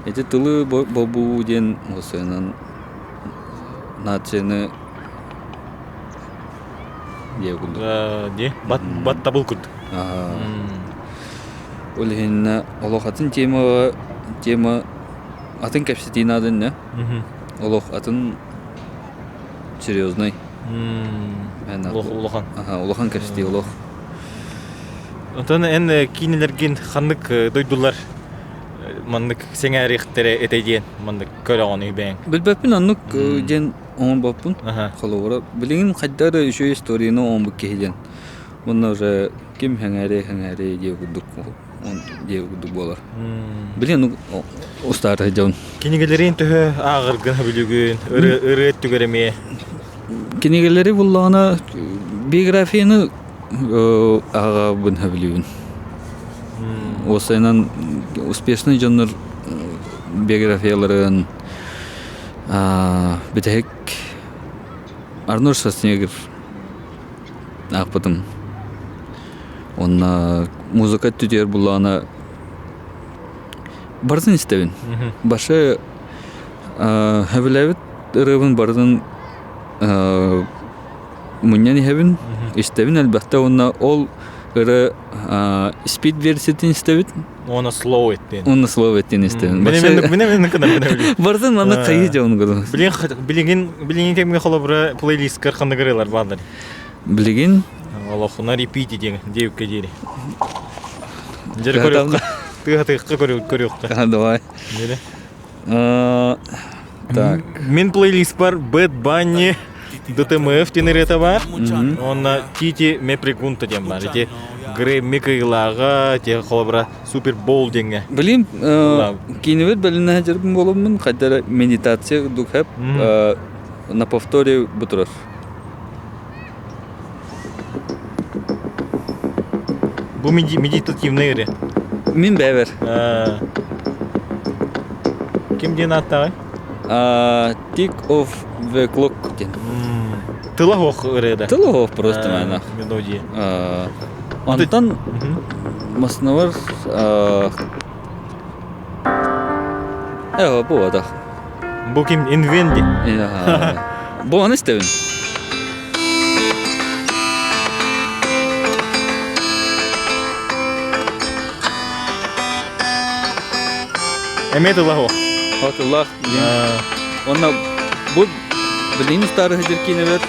[SPEAKER 1] Ити тылы бобуу диэн уосайынан нацияны диэ курдук.
[SPEAKER 2] Дии бат баттабыл курдук.
[SPEAKER 1] Ол иһиннэ олох атын темаҕа тема атын кэпсэтии наада иннэ. Олох атын серьезный.
[SPEAKER 2] Улахан.
[SPEAKER 1] Улахан кэпсэтии олох.
[SPEAKER 2] Онтон эн киинэлэргин ханнык дойдулар маннык сэҥээриэхтэрэ этэ диэн маннык көрөҕүн үбэҥ?
[SPEAKER 1] Билбэппин оннук диэн оҥорбоппун. Холобура, билигин хайдах эрэ үчүгэй историяны оҥорбут киһи диэн. Уонна уже ким сэҥээрэй сэҥээрэй диэ курдук диэ курдук буолар. Билигин устаата сылдьабын.
[SPEAKER 2] Кинигэлэрин төһө ааҕаргын сөбүлүүгүн? Ырыа өттүгэр эмиэ?
[SPEAKER 1] Кинигэлэри буллаҕына биографияны ааҕабын сөбүлүүбүн. Уопсайынан успешный дьоннор биографияларын бүтэһик Арнольд Шварценеггер аахпытым. Уонна музыка өттүтүгэр буллаҕына барытын истэбин. Башы сөбүлээбит ырыабын барытын мунньан иһэбин, истэбин элбэхтэ уонна ол ырыа спид версиятын истэбит.
[SPEAKER 2] Уонна slow эттин.
[SPEAKER 1] Уонна slow эттин истэбин.
[SPEAKER 2] Мине мине
[SPEAKER 1] Барытын манна хайы дьон гыдын.
[SPEAKER 2] Билигин билигин кэмҥэ холобура плейлисткар ханнык ырыалар бааллар?
[SPEAKER 1] Билигин
[SPEAKER 2] Олохуна репити диэн диэбиккэ диэри. Дьэр көрүөххэ. Тыа-тыахха көрүөххэ.
[SPEAKER 1] Давай. Так.
[SPEAKER 2] Мин плейлистпар Bad Bunny ДТМФ диэн ырыата баар. Уонна Тити Me Pregunta диэн баар. Ити Грэмми кыйылааҕа, те холобура Супер Боул диэҥҥэ.
[SPEAKER 1] Билим киинэбит бэлинэ дьарбын буоламмын хайдара медитация духеп на повторе бутурар.
[SPEAKER 2] Бу медитативный ырыа.
[SPEAKER 1] Мин бэбэр.
[SPEAKER 2] Ким диэн ааттааҕый?
[SPEAKER 1] Tick of the clock диэн.
[SPEAKER 2] Тыла суох ырыа да?
[SPEAKER 1] Тыла суох просто маанах.
[SPEAKER 2] Мелодия.
[SPEAKER 1] Онтон маснавар Э, бу атах.
[SPEAKER 2] Бу ким Инвенди?
[SPEAKER 1] Бу аны истэбин.
[SPEAKER 2] Эмиэ тыла суох.
[SPEAKER 1] О, тыллаах. Уонна бу билигин устаары сылдьар киинэбэр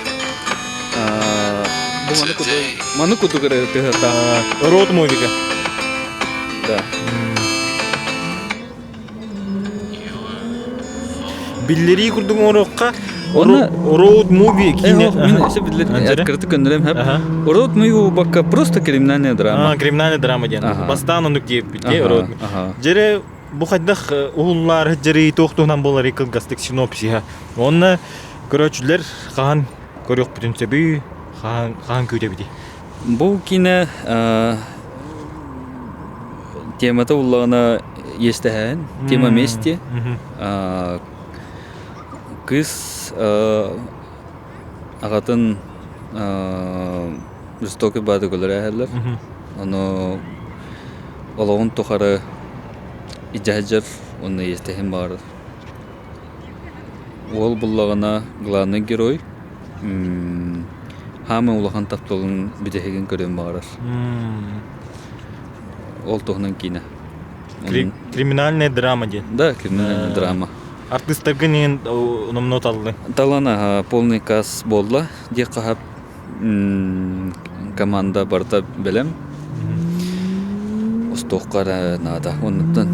[SPEAKER 1] бу маны курдук маны курдук эрэ тыһыттаах.
[SPEAKER 2] Рот мувика.
[SPEAKER 1] Да.
[SPEAKER 2] Биллэрии курдук оҥоруохха
[SPEAKER 1] Онно
[SPEAKER 2] Road movie киинэ
[SPEAKER 1] Мин өссө биллэр открыты көннөрөм хэп. Road movie бакка просто криминальная драма.
[SPEAKER 2] Криминальная драма диэн. Бастаан оннук диэбит дии Road. Дьэрэ бу хайдах уһуллаар дьэрии туох туһунан буолар кылгастык синопсиһа. Онно көрөөччүлэр хаһан көрүөхпүтүн сөбүй, хаһан хаһан күүтэбитий?
[SPEAKER 1] Бу киинэ темата уллаҕына иэстэһээн, тема мести. Кыыс аҕатын жестокий баады өлөрөөһөллөр. Ону олоҕун тухары илдьэ сылдьар уонна иэстэһин баҕарар. Уол буллаҕына главный герой хаамай улахан тапталын бүтэһигин көрүөн баҕарар. Ол туһунан киинэ.
[SPEAKER 2] Криминальная драма диэн.
[SPEAKER 1] Да, криминальная драма.
[SPEAKER 2] Артыыстаргын иһин номнуо таллыҥ.
[SPEAKER 1] Талан полный касс буолла. Диэх хаһап команда барыта бэлэм. Остуохха эрэ наада. Оннуттан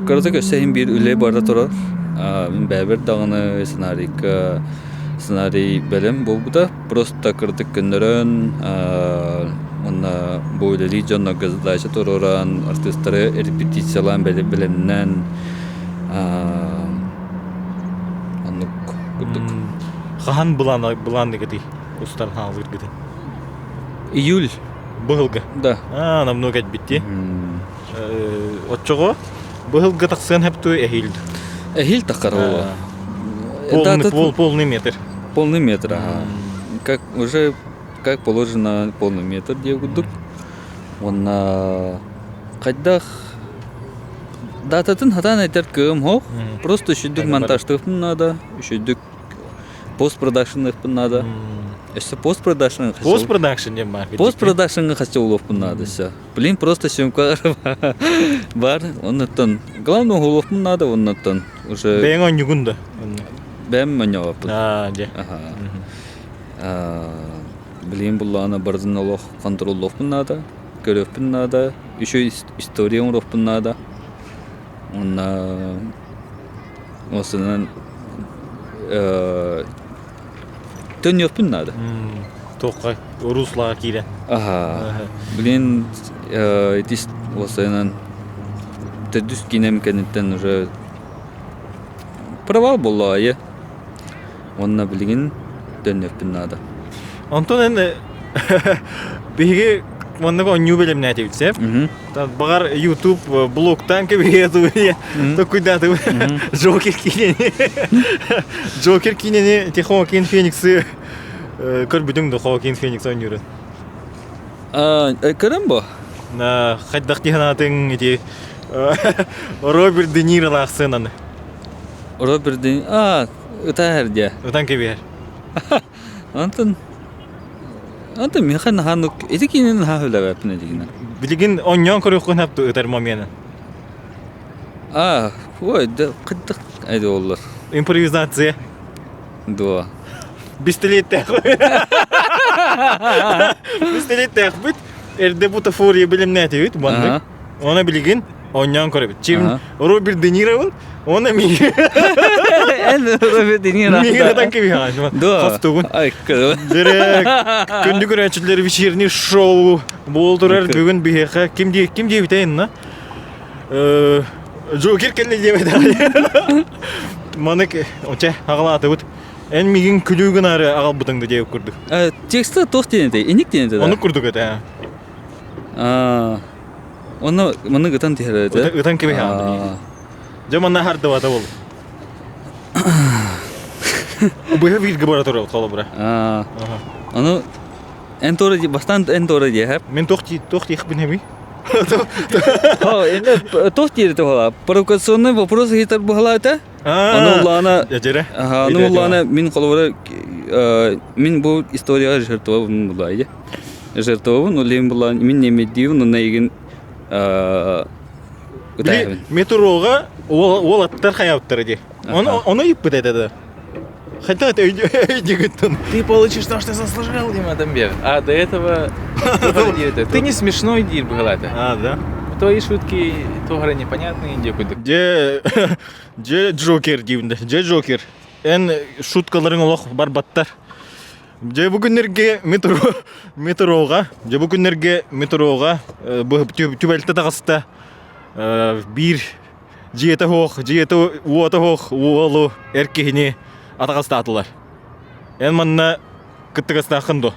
[SPEAKER 1] кыратык өссө иһин биир үлэ бара турар. Мин бэйэбэр даҕаны сценарийга сценарий бэлэм буолбута. Просто кыратык көннөрөн уонна бу үлэлиир дьоннорго задача туруоран, артыыстары репетициялаан бэлэмнээн оннук курдук.
[SPEAKER 2] Хаһан былаанныгытый? Устар хаалыыргытын?
[SPEAKER 1] Июль.
[SPEAKER 2] Быһылга?
[SPEAKER 1] Да.
[SPEAKER 2] Аа, намнуо кэлбит Оччоҕо быһылга тахсыан хэпту эһиил.
[SPEAKER 1] Эһиил таххар ол.
[SPEAKER 2] Полный, пол, полный метр.
[SPEAKER 1] Полный метр, ага. Как уже как положено полный метр диye курдук. Уонна Хайдах дататын хатаан этэр кыым хоох. Просто үчүдүк монтажтыахпын наада, үчүдүк постпродакшнныахпын наада. Өссө постпродакшн
[SPEAKER 2] Постпродакшн диэн баар.
[SPEAKER 1] Постпродакшнга хачча улуохпун наада өссө. Блин, просто съемка бар, оннуттан главное уһулуохпун наада, оннуттан уже
[SPEAKER 2] Бэйэҥ онньугун да.
[SPEAKER 1] Бэйэм онньоҕоппун.
[SPEAKER 2] Аа, дьэ.
[SPEAKER 1] Аха. Билигин буллаҕына барытын олох контроллуохпун наада, көрүөхпүн наада, еще история оҥоруохпун наада. Уонна осынан төннүөхпүн наада.
[SPEAKER 2] Туохха руслаҕа киирэн.
[SPEAKER 1] Аха. Билигин ити уопсайынан төрдүс киинэм кэнниттэн уже провал буолла аайы. Уонна билигин төннүөхпүн наада.
[SPEAKER 2] Онтон эн биһиги маннык оонньуу бэлэмнээтибит сөп. Баҕар YouTube блогтаан кэбиһиэ тугуйа токуйдаатыбыт Джокер киинэни Джокер киинэни ти Хоакин Фениксы көрбүтүҥ да Хоакин Феникс оонньуурун
[SPEAKER 1] Көрөн бу.
[SPEAKER 2] Хайдах дии санаатыҥ ити Роберт Де Ниролаах сыананы
[SPEAKER 1] Роберт Де А, ытаһар дии.
[SPEAKER 2] Ытан кэбиһэр.
[SPEAKER 1] Антон Антон миэхэ наһаа ити киинэни наһаа үлэбэппин этигинэ.
[SPEAKER 2] Билигин онньоон көрүөххүн сөп ытар моменын.
[SPEAKER 1] А, ой, да кыддык айда оллар.
[SPEAKER 2] Импровизация.
[SPEAKER 1] Дуо.
[SPEAKER 2] Бистилиэттээх. Бистилиэттээхпит. Эрдэ бутафория билимнээтибит маннык. Оны билигин Онньоон көрөбүт. Чим Роберт Де Ниробун, уонна миигин.
[SPEAKER 1] Эн Роберт Де Ниро.
[SPEAKER 2] Миигин ытан кэбиһэҕин.
[SPEAKER 1] Да.
[SPEAKER 2] Хостугун.
[SPEAKER 1] Ай,
[SPEAKER 2] Дьэрэ, күндү көрөөччүлэр вечерний шоу буол турар бүгүн биһиэхэ ким дии ким диэбитэ инна? Джокер кэллэ диэбитэ. Манык оче аҕалаатыбыт. Эн миигин күлүү гынаары аҕалбытыҥ да диэбит курдук.
[SPEAKER 1] Текста туох диэн этэй? Иник диэн этэ да?
[SPEAKER 2] Онук курдук этэ.
[SPEAKER 1] Аа. Онно маннык ытан түһэр этэ.
[SPEAKER 2] Ытан кэбиһэҕин. Дьэ манна хардыбата ол. Быһа бииргэ бара турабыт холобура.
[SPEAKER 1] Ону эн туора бастаан эн туора диэһэп.
[SPEAKER 2] Мин туох туох диэхпин эбий?
[SPEAKER 1] Туох диэри туһала? Провокационный вопрос ыйытар быһалаа этэ. Аны улаана аны улаана мин холобура мин бу историяҕа жертвабын булаайы. Жертвабын, улейм булаан мин немеддиибин, онно эйигин ытаайабын.
[SPEAKER 2] Метрога уолаттар хайаабыттара дии. Ону ону ыйыппыт этэ да. Хотя это өйдүгүттэн.
[SPEAKER 3] Ты получишь то, что заслужил, Дима Тамбер. А до этого ты не смешной диир быһалаата.
[SPEAKER 2] А, да?
[SPEAKER 3] Твои шутки тугара непонятные,
[SPEAKER 2] Дьэ, дьэ Джокер диибин да. Дьэ Джокер. Эн шуткаларыҥ олох барбаттар. Дьэ бу күннэргэ метро метрога, дьэ бу күннэргэ метрога түбэлтэ таҕыста. Биир дьиэтэ суох, дьиэтэ уота суох уолу эр киһини атаҕастаатылар. Эн манна кыттыгастааххын дуо?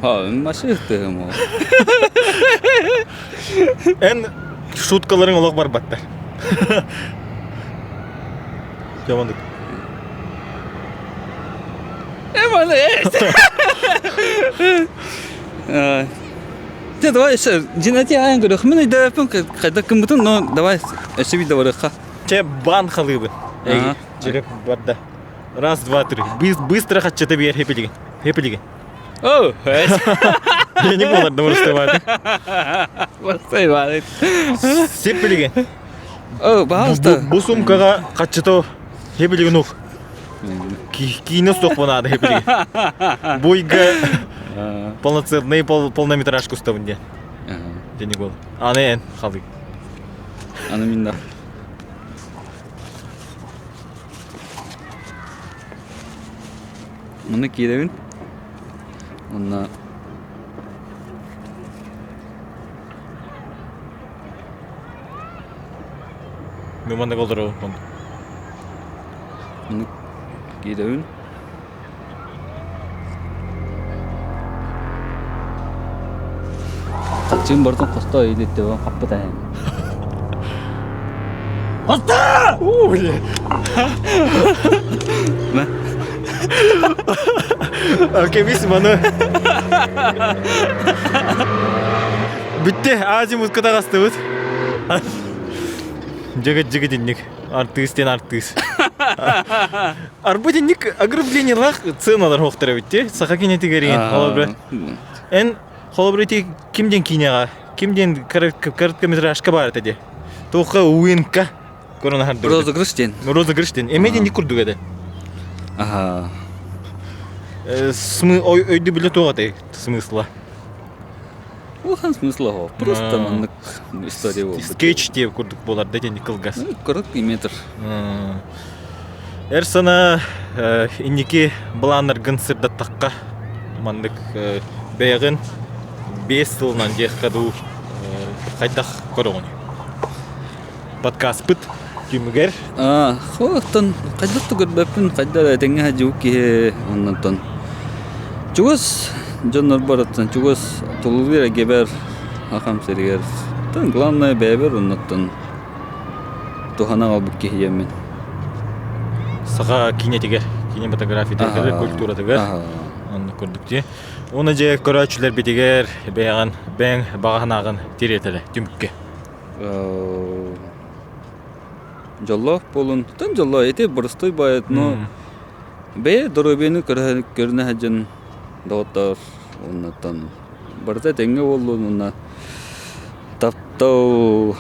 [SPEAKER 1] Машиһтыһым ол.
[SPEAKER 2] Эн шуткаларыҥ олох барбаттар. Жамандык.
[SPEAKER 1] Те давай еще динати аян көрөх. Мин өйдөппүн хайда кыммытын, но давай өссө биирдэ барыахха.
[SPEAKER 2] Че бан халыыбын. Череп барда. Раз, два, три. Быстро хаччата биэр хепилигин. Хепилигин.
[SPEAKER 1] О,
[SPEAKER 2] Я не буолар да мурустабааты.
[SPEAKER 1] Бастайбааты.
[SPEAKER 2] Сеппилигин.
[SPEAKER 1] О, пожалуйста.
[SPEAKER 2] Бу сумкаға хаччата хепилигин ух. Киинэ суох наада хепилигин. Бойга полноценный полнометражка уставын диэн. Денег бол. Аны эн халык.
[SPEAKER 1] Аны мин да. Маны киирэбин. Уонна
[SPEAKER 2] Мен маннык олоробун.
[SPEAKER 1] Маны киирэбин. Хаччыын бартын хосто илиттебен хаппыт аһын.
[SPEAKER 2] Хосто! Уу, бля. Окей, маны. Бүтте, азимутка таҕыстыбыт. Дьыгыт дьыгыт инник. Артыыс диэн артыыс. Арбыт инник ограблениелаах сценалар хоқтар эбит те. Саха кинетигер ин. Холобура. Эн холобура ити ким диэн кинеға, ким диэн короткометражка бар этэ де. Туохха уинка көрөн аһардыбыт.
[SPEAKER 1] Розыгрыш диэн.
[SPEAKER 2] Розыгрыш диэн. Эмиэ диэн курдук этэ.
[SPEAKER 1] Аха.
[SPEAKER 2] Смы өйдөбүлэ туох этэй смысла?
[SPEAKER 1] Улахан смысла суох. Просто маннык история буолбут.
[SPEAKER 2] Скетч диэбит курдук буолар да итинник кылгас.
[SPEAKER 1] Короткий метр.
[SPEAKER 2] Эр сана инники былааннаргын сырдаттахха маннык бэйэҕин 5 сылынан диэххэ дуу хайдах көрөҕүн? Подкастпыт түмүгэр.
[SPEAKER 1] Оттон хайдах да көрбөппүн, хайдах эрэ этэҥҥэ сылдьыбыт киһи оннуттан чугас дьоннорбор оттон чугас тулулуур эйгэбэр Ахам сиригэр оттон главное бэйэбэр оннуттан туһана аҕалбыт киһи диэммин.
[SPEAKER 2] Саха киинэтигэр, кинематографиятыгар, культуратыгар оннук курдук дии. Уонна дьэ көрөөччүлэрбитигэр бэйэҕин бэйэҥ баҕа санааҕын тириэтэлэ түмүккэ.
[SPEAKER 1] Дьоллоох буолун. Тон дьоллоох ити боростуой баайыт, но бэйэ доруобуйаны көрүнэ сылдьан доҕоттоор уоннаттан барыта этэҥҥэ буоллун уонна таптал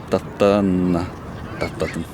[SPEAKER 1] таптаан таптатын.